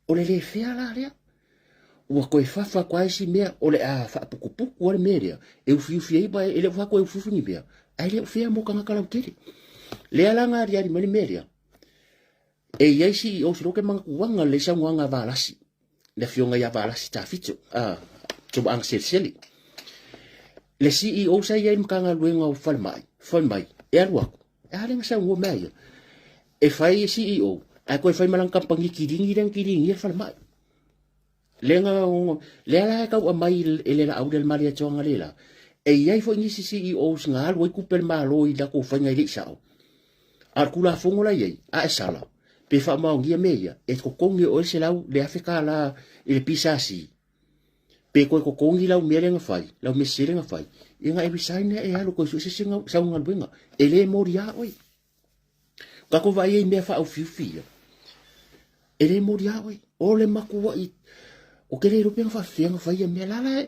o le le fea la lea. Ua toe fafa atu lava isi mea, o le a faaputuputu lava le mea lea, e ufiufi ai, ma e le o fai atu e ufiufi ni mea, ae le o fea mo tagata lautele. Lea la na aliali mai le mea lea, e i ai CEO se loke manatuaga lelei saunoaga a Valasi, le afioga ia Valasi Tafito, a, Toomaga Selesele. Le CEO sa i ai i le Matagaluega o Falemai, fai mai, e alu atu, e a lea na saunoa mea ia, e fai e CEO, ae toe fai ma lana kamupani kilini lea na kilinia le falemai. Lea na, lea la e tau aumai e le laau lea le Malietoaga le la, e i ai foi nisi CEOs na alu ai tupe a le Malo i latou faiga e le i sao. A o le Tulafono la e i ai, a e sala, pe faamaonia mea ia, e totogi e oe le $100, le $1,000 i le PSC, pe toe totogi lau mea lea na fai, lau mea sese lea na fai, ia na e resign lea e alu e toe sue se isi sau galuega. E le moliā oe. Tatou vaai ai i mea faaufiufi ia. E le moliā oe. O le matuai, o te le iloa pe na faafefea ona fai ia mea. La la,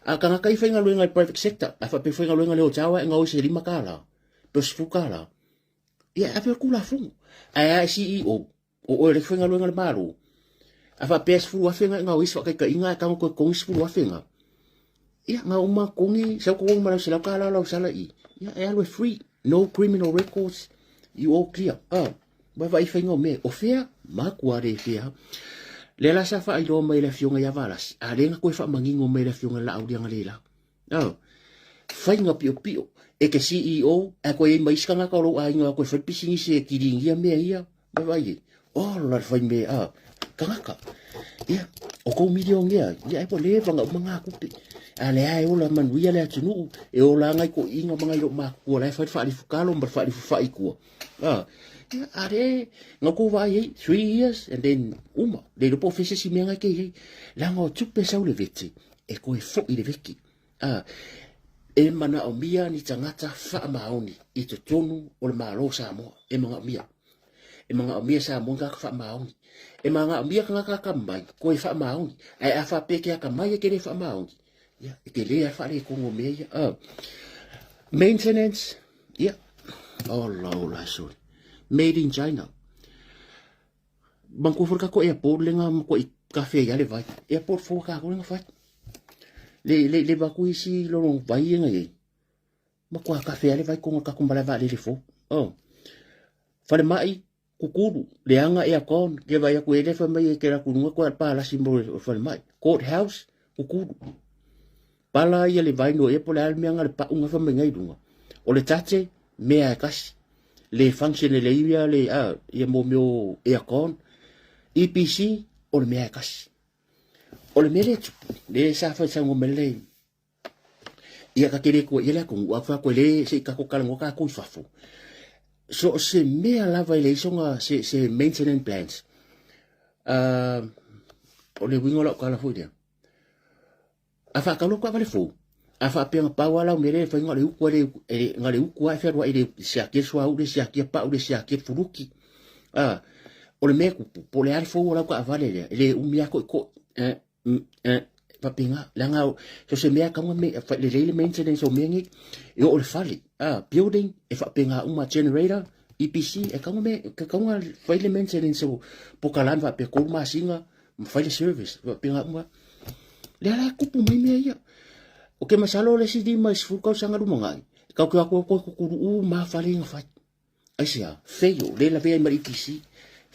a tagata ia faigaluega i le private sector, a faapea faigaluega i le hotel ae gaosi e $5, pe $10, ia e ave le Tulafono. Ae a e CEO, o oe le faigaluega a le Malo, a faapea e $10,000 na e gaosi faataitaiga ae tago toe totogi $10,000 na, ia na uma totogi, sau totogi ma lau $100 lau salary, ia e alu e free, no criminal records, you all clear. Ah, vaavaai i faiga o mea, o fea? Matua le fea. Lea la sa faailoa mai e le afioga ia Valasi, a lea na toe faamanino mai e le afioga i le Laauliagalelā. Oh, faiga piopio. E ke CEO, ae koe ai ma isi tagata o lou aiga koe fai pisinisi e kiligia mea ia. Vaai ai. Oh, la le fai mea. Ah. tagata. Ia, o kou milionea, ia e ua leva ona uma ngā tupe. A lea e ola manuia le atunuu, e ola ngai toeaiina ma ngai loomatutua la e fai le faalifukalo ma le faalifufa'i i tua. Ah, ia, a le, na outou vaai ai, 3 years and then uma. Le iloa po o fea se isi mea ngai ke i ai. Leaga o tupe sau le vete, e toe fo'i le vete. Ah, e manaomia ni tagata faamaoni i totonu o le Malo o Samoa. E manaomia. E manaomia Samoa ni tagata faamaoni. E manaomia tagata atamai koe faamaoni. Ae a faapea e te atamai e te le faamaoni, ia, e tele lava le faaletonu o mea ia. Ah, maintenance, ia, ola ola sorry. Made in China. Manatua foi le tatou airport lea na matuai kafe ai lava le vai. Airport fou a tatou lea na fai. Le le le avatu isi lolong vai ia na i ai. Matua kafe ai le vai totonu o le tatou malae vaalele fou. Oh. Falemai, kukulu, leaga aircon, ke vaai atu e le fai mai e te alu atu i luga toe palasi mo le falemai. Court house, kukulu. Pala ia le vai no ia po o le a le mea na le pau na fai mai nei i luga. O le tate, mea e kasi. Le function lelei ia le a ia mo mea o aircon. EPC, o le mea e kasi. O le mea lea e tupu, lea sa fai saunoa mai le ia ka te le koe ia le atunuu, a fai atu e le se i tatou talanoa tatou i fafo. So o se mea lava e leai sona se, se maintenance plans. O le uiga o lau tala foi lea. A faatau atu taavale fou, a faapea na pau lava lau mea lea e fai na o le utu e le, na o le utu lava e fealuai i le siakia le suauu, le siakia pau, le siakia fuluki. A, o le mea e tupu, po o le a le fou o lau taavale lea, e le umi lava toitoi. Eh, eh, faapena, leaga so se mea e tatau ona lelei le maintenance o mea nei, e oo i le fale, a, building, e faapena uma, generator, EPC, e tatau ona, e tatau ona fai le maintenance o polokalame faapea 3 masina ma fai le service, faapena uma. Lea la e tupu mai mea ia. Ou te masalo o le isi 50 tausaga lumanai, tatou te o atu toe tutuluu uma lava fale ia na fai. Aisea? Fail, le lavea ai ma le EPC.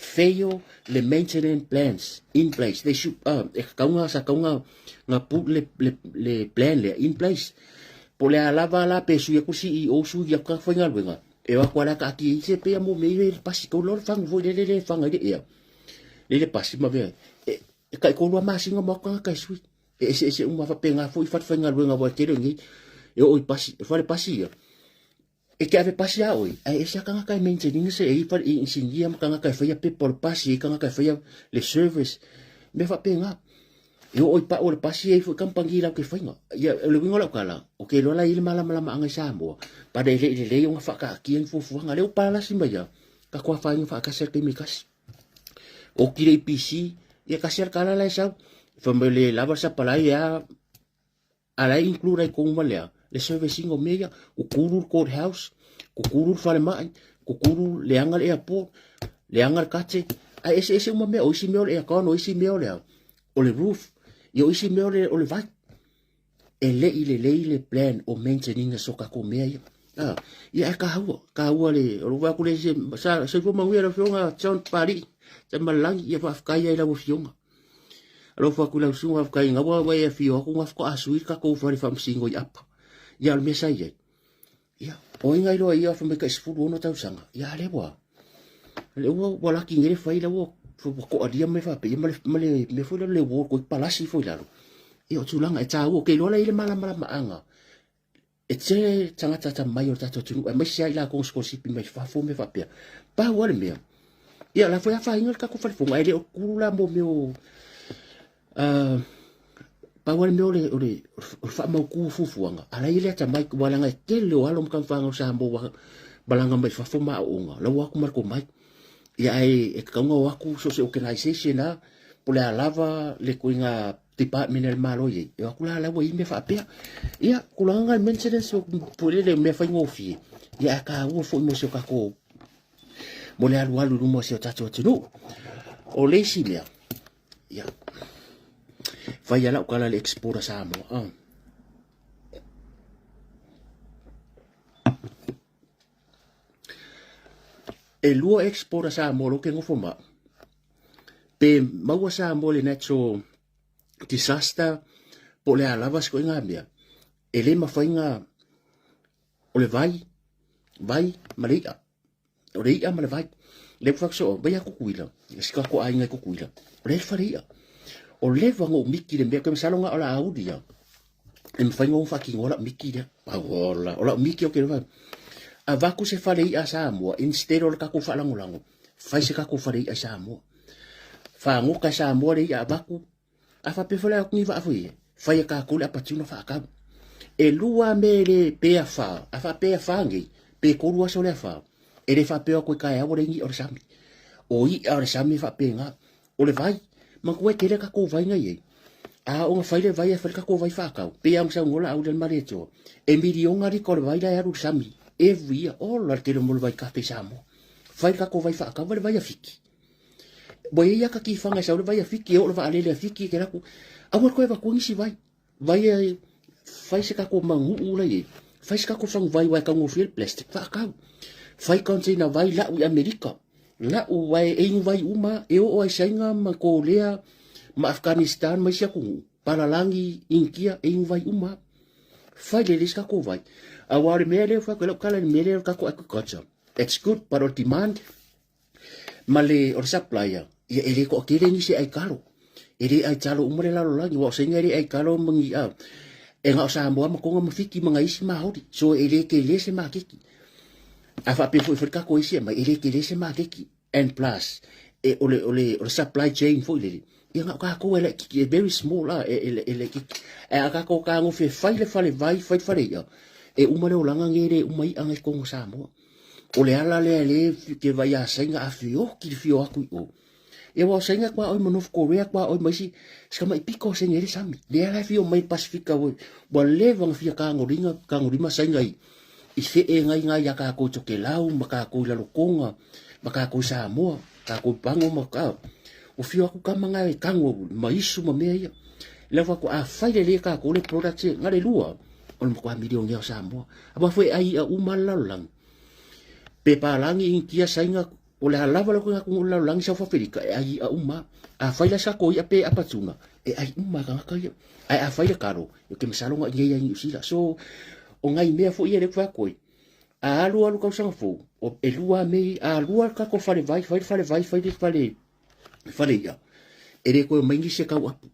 Fail le maintenance plans in place. They should, e tatau ona, sa tatau ona, ona put le, le, le plan lea in place. Po o le a lava la pe sui atu CEO, sui atu tagata faigaluega, e o atu lava la taatia i se pei a mo mea ia i le pasi. Tou iloa le fagu foi lele e faga i le ea. Le pasi ma mea. E, e taitolu lava masina ma o atu tagata e sui. E eseese uma faapena foi fale faigaluega aua e tele nei e oo i pasi. O fale pasi ia, e te ave pasi a oe, ae ese lava tagata e maintain ina se e i fale inisinia ma tagata e faia pepa o le pasi, e i tagata e faia le service, mea faapena. E oo i pau o le pasi e i foi kamupani latou te faina. Ia, o le uiga o lau tala, ou te iloa la e i ai le malamalamaaga i Samoa, but e le i lelei ona faataatia ni fuafuaga. Lea ua palalasi mai lava, tatou afaina faatasi lava i le taimi e tasi. Oti le EPC, ia tasi lava le tala la e sau. Fai mai le lava le sapalai a a la e include ai totonu ma lea le service ina o mea ia. Kukulu le court house, kukulu le falemai, kukulu leaga le airport, leaga le kate. Ae eseese uma mea, o isi mea o le aircon, o isi mea o le a, o le roof, ia o isi mea o le vai. E le i lelei le plan o maintenance o tatou mea ia. Ah, ia ae taua, taua le, o lou vaai atu le se, sa, soifua manuia lau Afioga John Papalii, Tamalagi, ia faafetai ai lau Afioga. Alofa atu i lau susuga, faafetai ina ua e afio atu na faatoa sui le tatou fale faamasino i Apa. Ia o le mea sa i ai. Ia, o ai na iloa ia fai mai tai 16 tausaga. Ia a lea ua, lea ua, ua laki nei le fai la ua, ua toalia mai faapea ma le, ma le mea foi lea le wall koi palasi foi lalo. Ia o tulaga e taua, ou te iloa la e i ai le malamalamaaga e tele tagata atamai o le tatou atunuu aemaise lava i latou na sikolasipi mai fafo ma mea faapea. Pau lava le mea, ia o la foi e afaina le tatou falefono ae le o kulu la mo mea o pau lava le mea o le, o le, o le faamautu o fuafuaga, a la e i ai le atamai, aua leaga e tele o alo ma tamafanau o Samoa ua malaga mai fafo ma aoaoga, la ua o atu ma le tomai. Ia ae e tatau ona o atu so o se organization lava, po o le a lava le ituaiga department a le Malo i ai, e o atu la la ua i ai mea faapea. Ia, tulaga na maintenance foi lele mea faigofie, ia ae taua foi mo si o tatou mo le alualu i luma o si o tatou atunuu. O le isi mea, ia, fai lava lau tala i le export a Samoa. Ah. E lua export a Samoa o lo ke nofo ma au. Pe maua Samoa i le natural disaster po o le a lava se ituaiga mea, e le mafai ona o le vai, vai ma le i'a. O le i'a ma le vai. Le ua so vai a Kukuila, si ka ko aiga i Kukuila. O le fale i'a. O leva ngo miki le mea ke masalo nga o la auli ia. E mawhai ngō whaki ngō la miki lea. Ola, o la miki o ke lewa. A vaku se fale i'a Samoa, instead o le kako whaalangolango. Fai se kako fale i'a Samoa. Whangoka Samoa le i'a vaku. A whape fale aku ni waa foi e. Fai a kākou le apatuna whaakau. E lua me le pea wha, a wha pea wha ngei, pe koru aso le wha. E le whapea koe kai awa le ingi o le sami. O i a o le sami wha pe ngā. O le vai, ma koe tele ka kou vai ngai e. A o nga whai le vai e whai ka kou vai whakau. Pe ang sa ngola au le mare toa. E mirionga rika o le vai la e aru le sami. Every year, o la tele mo le vai kafe Samoa. Whai ka kou vai whakau, le vai a fiki. Ua i ai ka kifaga e sau le vai a Fiki e oo le vaalele a Fiki ke laku aua le koe avatua nisi vai vai e fai se kako maguu la iai fai se kako faguvai uae taugofie le plastic faakau fai container vai lau i Amerika lau uae e inu vai uma e oo ai Saina ma Kolea ma Afghanistan ma isi atunuu palalagi Initia e inu vai uma fai lelei se kako vai auā o le mea lea ua fai atu ai lau tala i le mea lea o le tatou agriculture it's good but o le demand ma le o le supplier, ia e le toatele nisi e ai kalo. E le ai talo uma le lalolagi, wa o saina e le ai kalo ma ni a. E nga o Samoa ma Tonga ma Fiti ma nga isi Maori. So e le tele se maketi. A faapea foi foi le tatou isi e mai, e le tele se maketi. And plus, e o le, o le, o le supply chain foi lele, ia nga o kākou e laititi, e very small la, e, e, e laititi. E a kākou kāgofe fai le fale vai, fai le fale ia, e uma le olaga nge le uma i'a ngai totonu o Samoa. O le ala lea le ke vai a sainga a fioki le fio aku i o. Ia wa o sainga kua oi ma North Korea kua oi ma isi sika mai piko o sainga ele sami. Le ala fio mai Pasifika ua ua leva nga fia kangoringa kangorima sainga i i whee ngai ngai a kākou Tokelau ma kākou i Lalokonga ma kākou Samoa kākou Pango ma ka o fio aku kama ngai kango ma isu ma mea ia. Le wa ko a fai le le kākou le product nga le lua o le matua milionea o Samoa. A wa foi ai a uma le lalolagi. Pe palagi Initia Saina o le a lava le koe o le lalolagi South Africa e ai a uma. A fai la sa ko ia pe apatuna e ai uma tagata ia. Ae a fai le kalo e ke masalo nga i ai Niu Sila. So o ngai mea foi ia le kwa koi. A alu alu kausaga fou o e lua me a lua ka ko fale vai fai fale vai fai le fale fale ia. E le koe mai nisi e kau apu.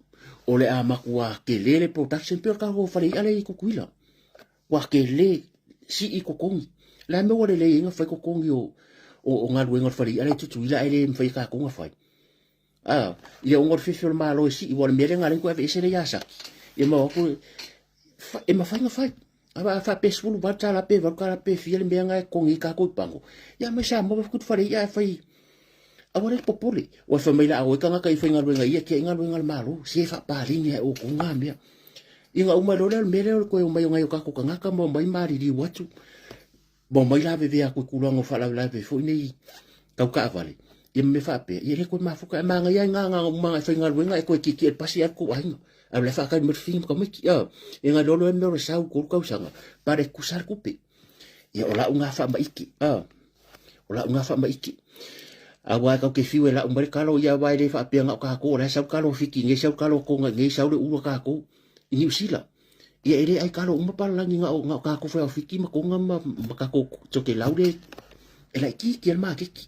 O le a makuā kele le production pei o le kākou fale i'a lea i Kukuila. Ua kele sii kokogi. Le a mea ua lelei ai na fai kokogi o, o, o galuega o le fale i'a lea i Tutuila ae le mafai e kākou na fai. A, ia ona o le fefe o le Malo e sii, ua o le mea lea na ala ai ona toe aveese lea ia Saki. Ia ma o atu, e mafai na fai. A a faapea $18 pe $8 pe fia le mea na e totogi ai kākou i pango. Ia mai Samoa ma fai fale i'a e fai Aua le popole. Ua fai mai la a oe tagata i faigaluega ia kia i galuega a le Malo, se faapaleni ae outou ngā mea. Ia na uma loa lea o le mea lea o le toe omai o nai o tatou tagata ma omai maliliu atu, ma omai lavevea atu i tulaga o faalavelave foi nei tau taavale, ia ma mea faapea, ia e le toe mafuta. E manaia ai ngā ngā uma e faigaluega e toe tietie i le pasi e alu tou aiga. Ae o la e faatali mai le fafine ma tamaiti. Ia na iloa loa le mea o le sau i 3 tausaga, pale tusa le tupe. Ia o lau ngā faamaiki. O lau ngā faamaiki. Aua e kau ke fiu e lau mai le kalo ia aua e le faapea na o kākou o la e sau kalo Fiti nei sau kalo Tonga nei sau le ulu a kākou i Niu Sila. Ia e le ai kalo uma palalagi na o, na o kākou whai o Fiti ma Tonga ma, ma kākou Tokelau le e laitiiti a le maketi.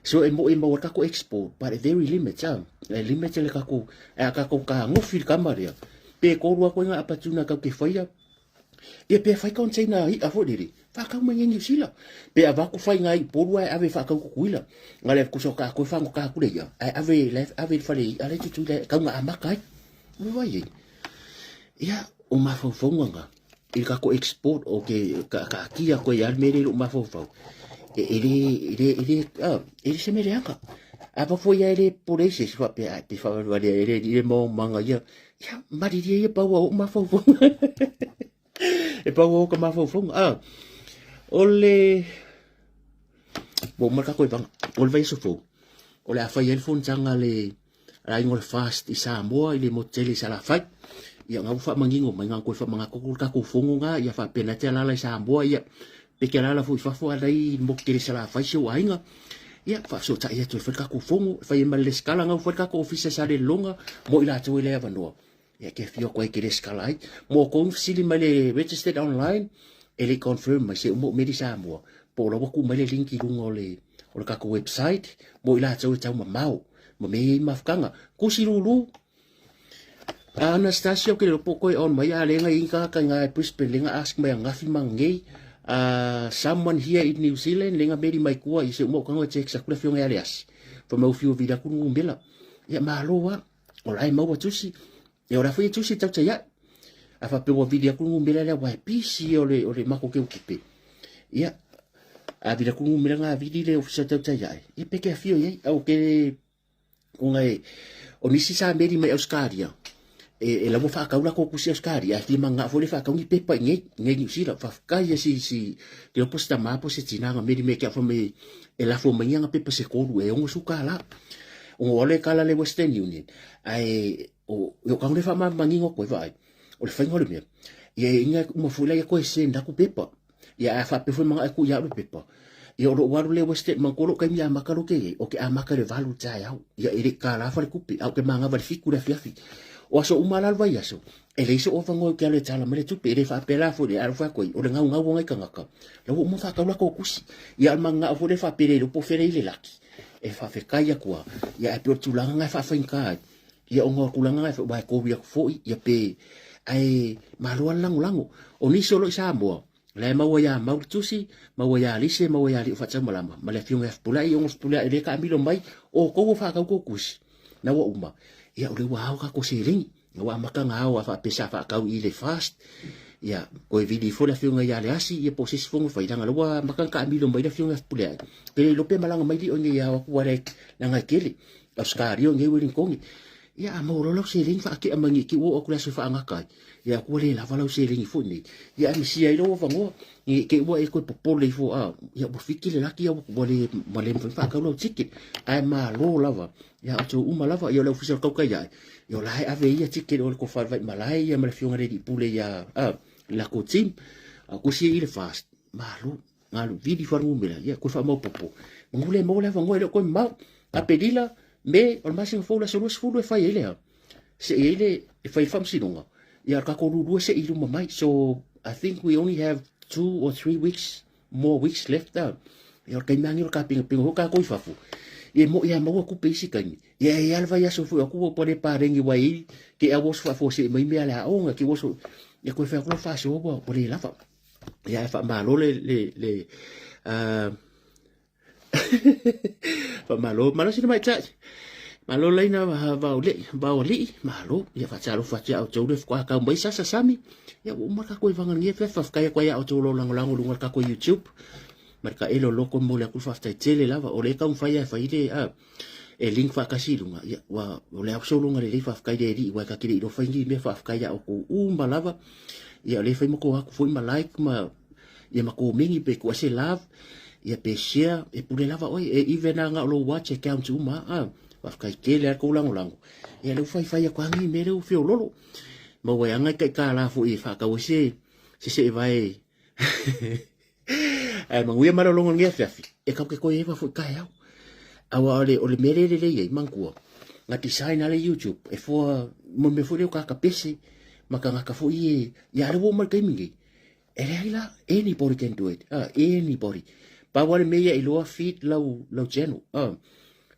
So e mo e maua kākou export but a very limit ah. E limit le kākou e a kākou kāgofi le kama lea. Pe kōrua koe ngā apatuna kau ke whaia Ia pe whai container i'a foi lele, whakau mai ngai New Zealand. Pe avaku whai ngai Upolu ae ave whakau Kukuila. Nga le kusa o ka koe whango ka kule ia. Ae ave le ave le whare i'a le tutu le kau nga amaka ai. Ua vai ai. Ia, o mafaufauga nga. I le kako export o ke ka, ka kia koe ia le mere lo mafaufau. E, e le, e le, e le, ah, e le se mere anga. A pa foi ia e le pole se se whape ai pe whawale e le, le mo manga ia. Ia, maririe ia pau au mafaufauga. E pau au ka mafaufauga. Ah, o le... Ua uma le kako i vanga. O le vaiaso fou. O le a fai ai le fonotaga a le a aiga o le FAST i Samoa i le motu tele i Salafai. Ia nga ua faamanino mai nga koe faamanatu atu le tatou fono na ia faapena te alaala i Samoa ia pe te alaala foi i fafo a lai i le motu tele i Salafai si ou aiga. Ia, faafesootai atu e fai le tatou fono, e fai ai ma le lesitala na ua fai le tatou ofisa i Salelologa mo i latou e le avanoa. Ia, ke afio atu ai ke lesitala ai. Mo kou fesili mai le registered online, e le i confirm mai se uma o meli Samoa. Po o la ua tuu mai le link i luga o le o le tatou website mo i latou e taumamao ma mea ia i mafutaga. Tusi lulu Anastasia ou te le iloa po o toe on mai a lea na i ai ni tagata i ina i Brisbane lea na ask mai ananafi ma ananei someone here in New Zealand lea na meli mai tua ia se uma ou tago e text atu le afioga ia Leasi fai mai ua fiu e vili atu le numera. Ia malo lava o la e maua tusi. Ia o la foi e tusi e tautai ae. A faapea ua vili atu le numera lea aua e pisi ia o le, o le matou teutupe. Ia, a vili atu le numera na vili le ofisa tautai ae, ia pe te afio i ai. Au te ona e, o nisi sa meli mai Australia, e, e la ua whaakau la kō kusi Australia, e fia manga foi le whaakau ni pepa i nei, nei New Zealand, whawhikai e si, si, te opo se tamā po se tina nga meli me kia wha me, e lafo mai nga pepa se kōru e ongo suka la. Ongo ole kala le Western Union. Ae, o, o kago le whaamamanigo koe vaai, o le whainga o le mea, ia e inga uma foi la ia koe send aku pepa. Ia a faapea foi manga aku ia le pepa. Ia o lou alu lea Western manatua lou taimi amata lo ke iai, o ke amata i le valu i le taeao. Ia e le i kālā falekupe, a o ke magava i le fitu i le afiafi. O aso uma la le vaiaso, e leai sou avanoa ou te alu e tala mai le tupe, e le faapea la foi le alofa atu ai, o le gaugau o nai tagata, la ua uma faatau latou tusi. Ia a o le mananao foi lea faapea le iloa po o fea lea e i le laki, e faafetai atu lava, ia ae pei o le tulaga lena e faafaigata ai, ia ona o le tulaga lena aua e kori atu foi, ia pe, ae malo lava le lagolago. O nisi o lo o i Samoa, o la e maua ia Mau le tusi, maua ia Alise, maua ia Alii o Faataumalama, ma le afioga ia Fepuleai, ona Fepuleai lea e taamilo mai, o outou ua faatau tou tusi, na ua uma, ia o lea ua ao tatou seleni. Na ua amata ona ao a faapea sa faatau i le fast, ia toe vili ifo le afioga ia Leasi, ia po o se isi fono fai, leaga o la ua amata ona taamilo mai le afioga ia Fepuleai. Pe le iloa pe malaga mai lio nei e ao atu aua leaga e tele. Ausetalia o nei Ueligitone. Ia a maua loa lau seleni faatea mai nei te i ua oo atu le aso e faagata ai, ia ua le lava lau seleni foi nei. Ia ae misia ai lou avanoa, ne i te i ua e toe popole ifo a, ia ua fiki le laki ua le ua le mafai ona faatau lau ticket. Ae malo lava ia outou uma lava, ia o le ofisa o le tautai ae, ia o la e ave ia ticket o le tofa i le Vaimalae ia ma le afioga i le alii pule ia a, le latou team. A o tusi i le fast, malo. Galu vili fuainumera, ia koe faamaopoopo. Manu le maua le avanoa e le o toe mamao. Aperila, Me, o le masina fou le aso 20 e fai ai le a. Se i ai le, e fai le faamasinoga. Ia o le tatou lulua se i luma mai. So, I think we only have 2 or 3 weeks, more weeks left. Ia o le taimi lava lenei o le tapenapena foi tatou i fafo. Ia e moi lava maua tupe isi taimi. Ia e i ai lava le vaiaso foi atu ua le paleni aua e i ai te i oso faafuasei mai mea a le aoga, te i oso, ia toe fai atu lau faasoa ua le lava. Ia ae faamalo le le le faamalo malosi le tamaitai. Malo laina vaoalii, malo. Ia faatalofa atu ia outou le faatoa tau mai sasa sami. Ia ua uma le tatou ivaga i lenei afiafi. Faafetai atu ai ia outou o lo o lagolago i luga o le tatou YouTube. Ma le taele o loko e momoli atu le faafetai tele lava. O lea e taumafai lava e fai le e link faatasi i luga. Ia ua o le a sologa lelei faafetai le Alii aua e ta te le i iloa fai ni mea faafetai ia outou uma lava. Ia o lea e fai ma tou atu foi ma like ma ia ma komeni pe tuu ese love ia pe share e pule lava oe e even lava na o lou watch account uma a faafetai tele lava tou lagolago. Ia lea ua faifai atu lava nei mea lea ua feololo. Maua ai lava nai taitala foi e faatau ai se se seevae Ae manuia malologa o lenei afiafi, e tatou te toe eva foi taeao. Aua o le, o le mea lea e lelei ai, manatua, na design lava le YouTube e for mo mea foi lea o tagata pese ma tagata foi e, ia a lea ua oo mai le taimi nei, e leai la, anybody can do it, anybody. Pau lava le mea ia iloa feed lau, lau channel,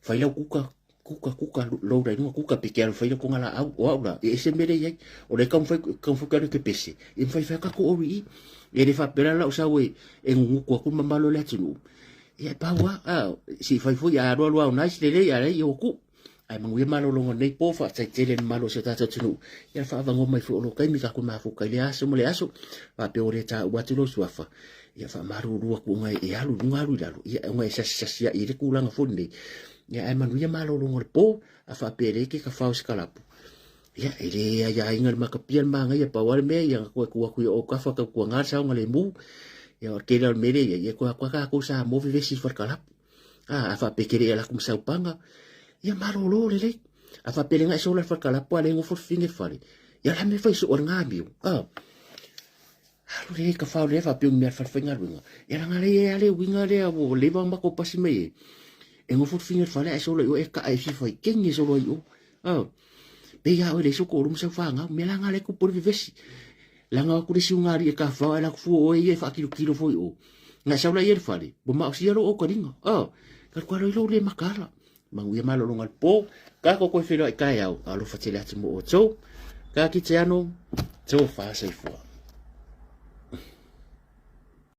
fai lau kuka, kuka, kuka, load ai luga kuka pe ke alu fai lau laau, o au la, e ese mea lea i ai. O lea e taumafai, taumafai ke alu ke pese, e mafai fai tatou ori i. E le faapea la lau sau e, e gugutu atu le mamalu o le atunuu. Ia e pau lava, a, se i fai foi, a alu alu lava o nice lelei, a leai, ia ua tuu. Ae manuia malologa o lenei po, faafetai tele i le mamalu o si o tatou atunuu. Ia le faaavanoa mai foi o lou taimi tatou mafuta i lea aso ma le aso. Faapea ua le taua atu lou suafa. Ia faamalulu atu ona e alu i luga alu i lalo, ia ona e sasisasi ai i le tulaga foi lenei. Ia ae manuia malologa o le po, a faapea e leai ke kafao i se kalapu. Ia e le aiaina le matapia le manaia, pau lava le mea ia na toe tuu atu i ou autafa tautuana le saogalemu. Ia o le tele lava o le mea lea e i ai, ia toe atu lava tatou Samoa vevesi i le falekalapu. A, a faapea e te le i alu atu ma saupaga, ia malolo lelei. A faapea le gae sola i le falekalapu a lea e nofo le fafine i le fale, ia o le a le mea e fai soo ai le gamio? A, alu lelei kafao lea faapea o ni mea a le falefaigaluega. Ia leaga lea e a le uiga lea ua leva ona matou pasi mai ai. E nofo le fafine i le fale ae sola i o e kaa e fia fai keni e solo ai i o. A, pei lava oe e leai sou toalua ma sau fanau. Mea la na lea e tupu ai le vevesi. Laga atu le isi ugalii e tafafao ae alu atu fua o oe ia e faakilokilo foi i o. Ona e sau laia i le fale, ua maosia lou aukaliga. Oh, ka alu alo ai lou le mataala. Manuia malologa o le po. Tatou toe feiloai taeao. Alofa tele atu mo outou. Ka kite ano, tofa soifua.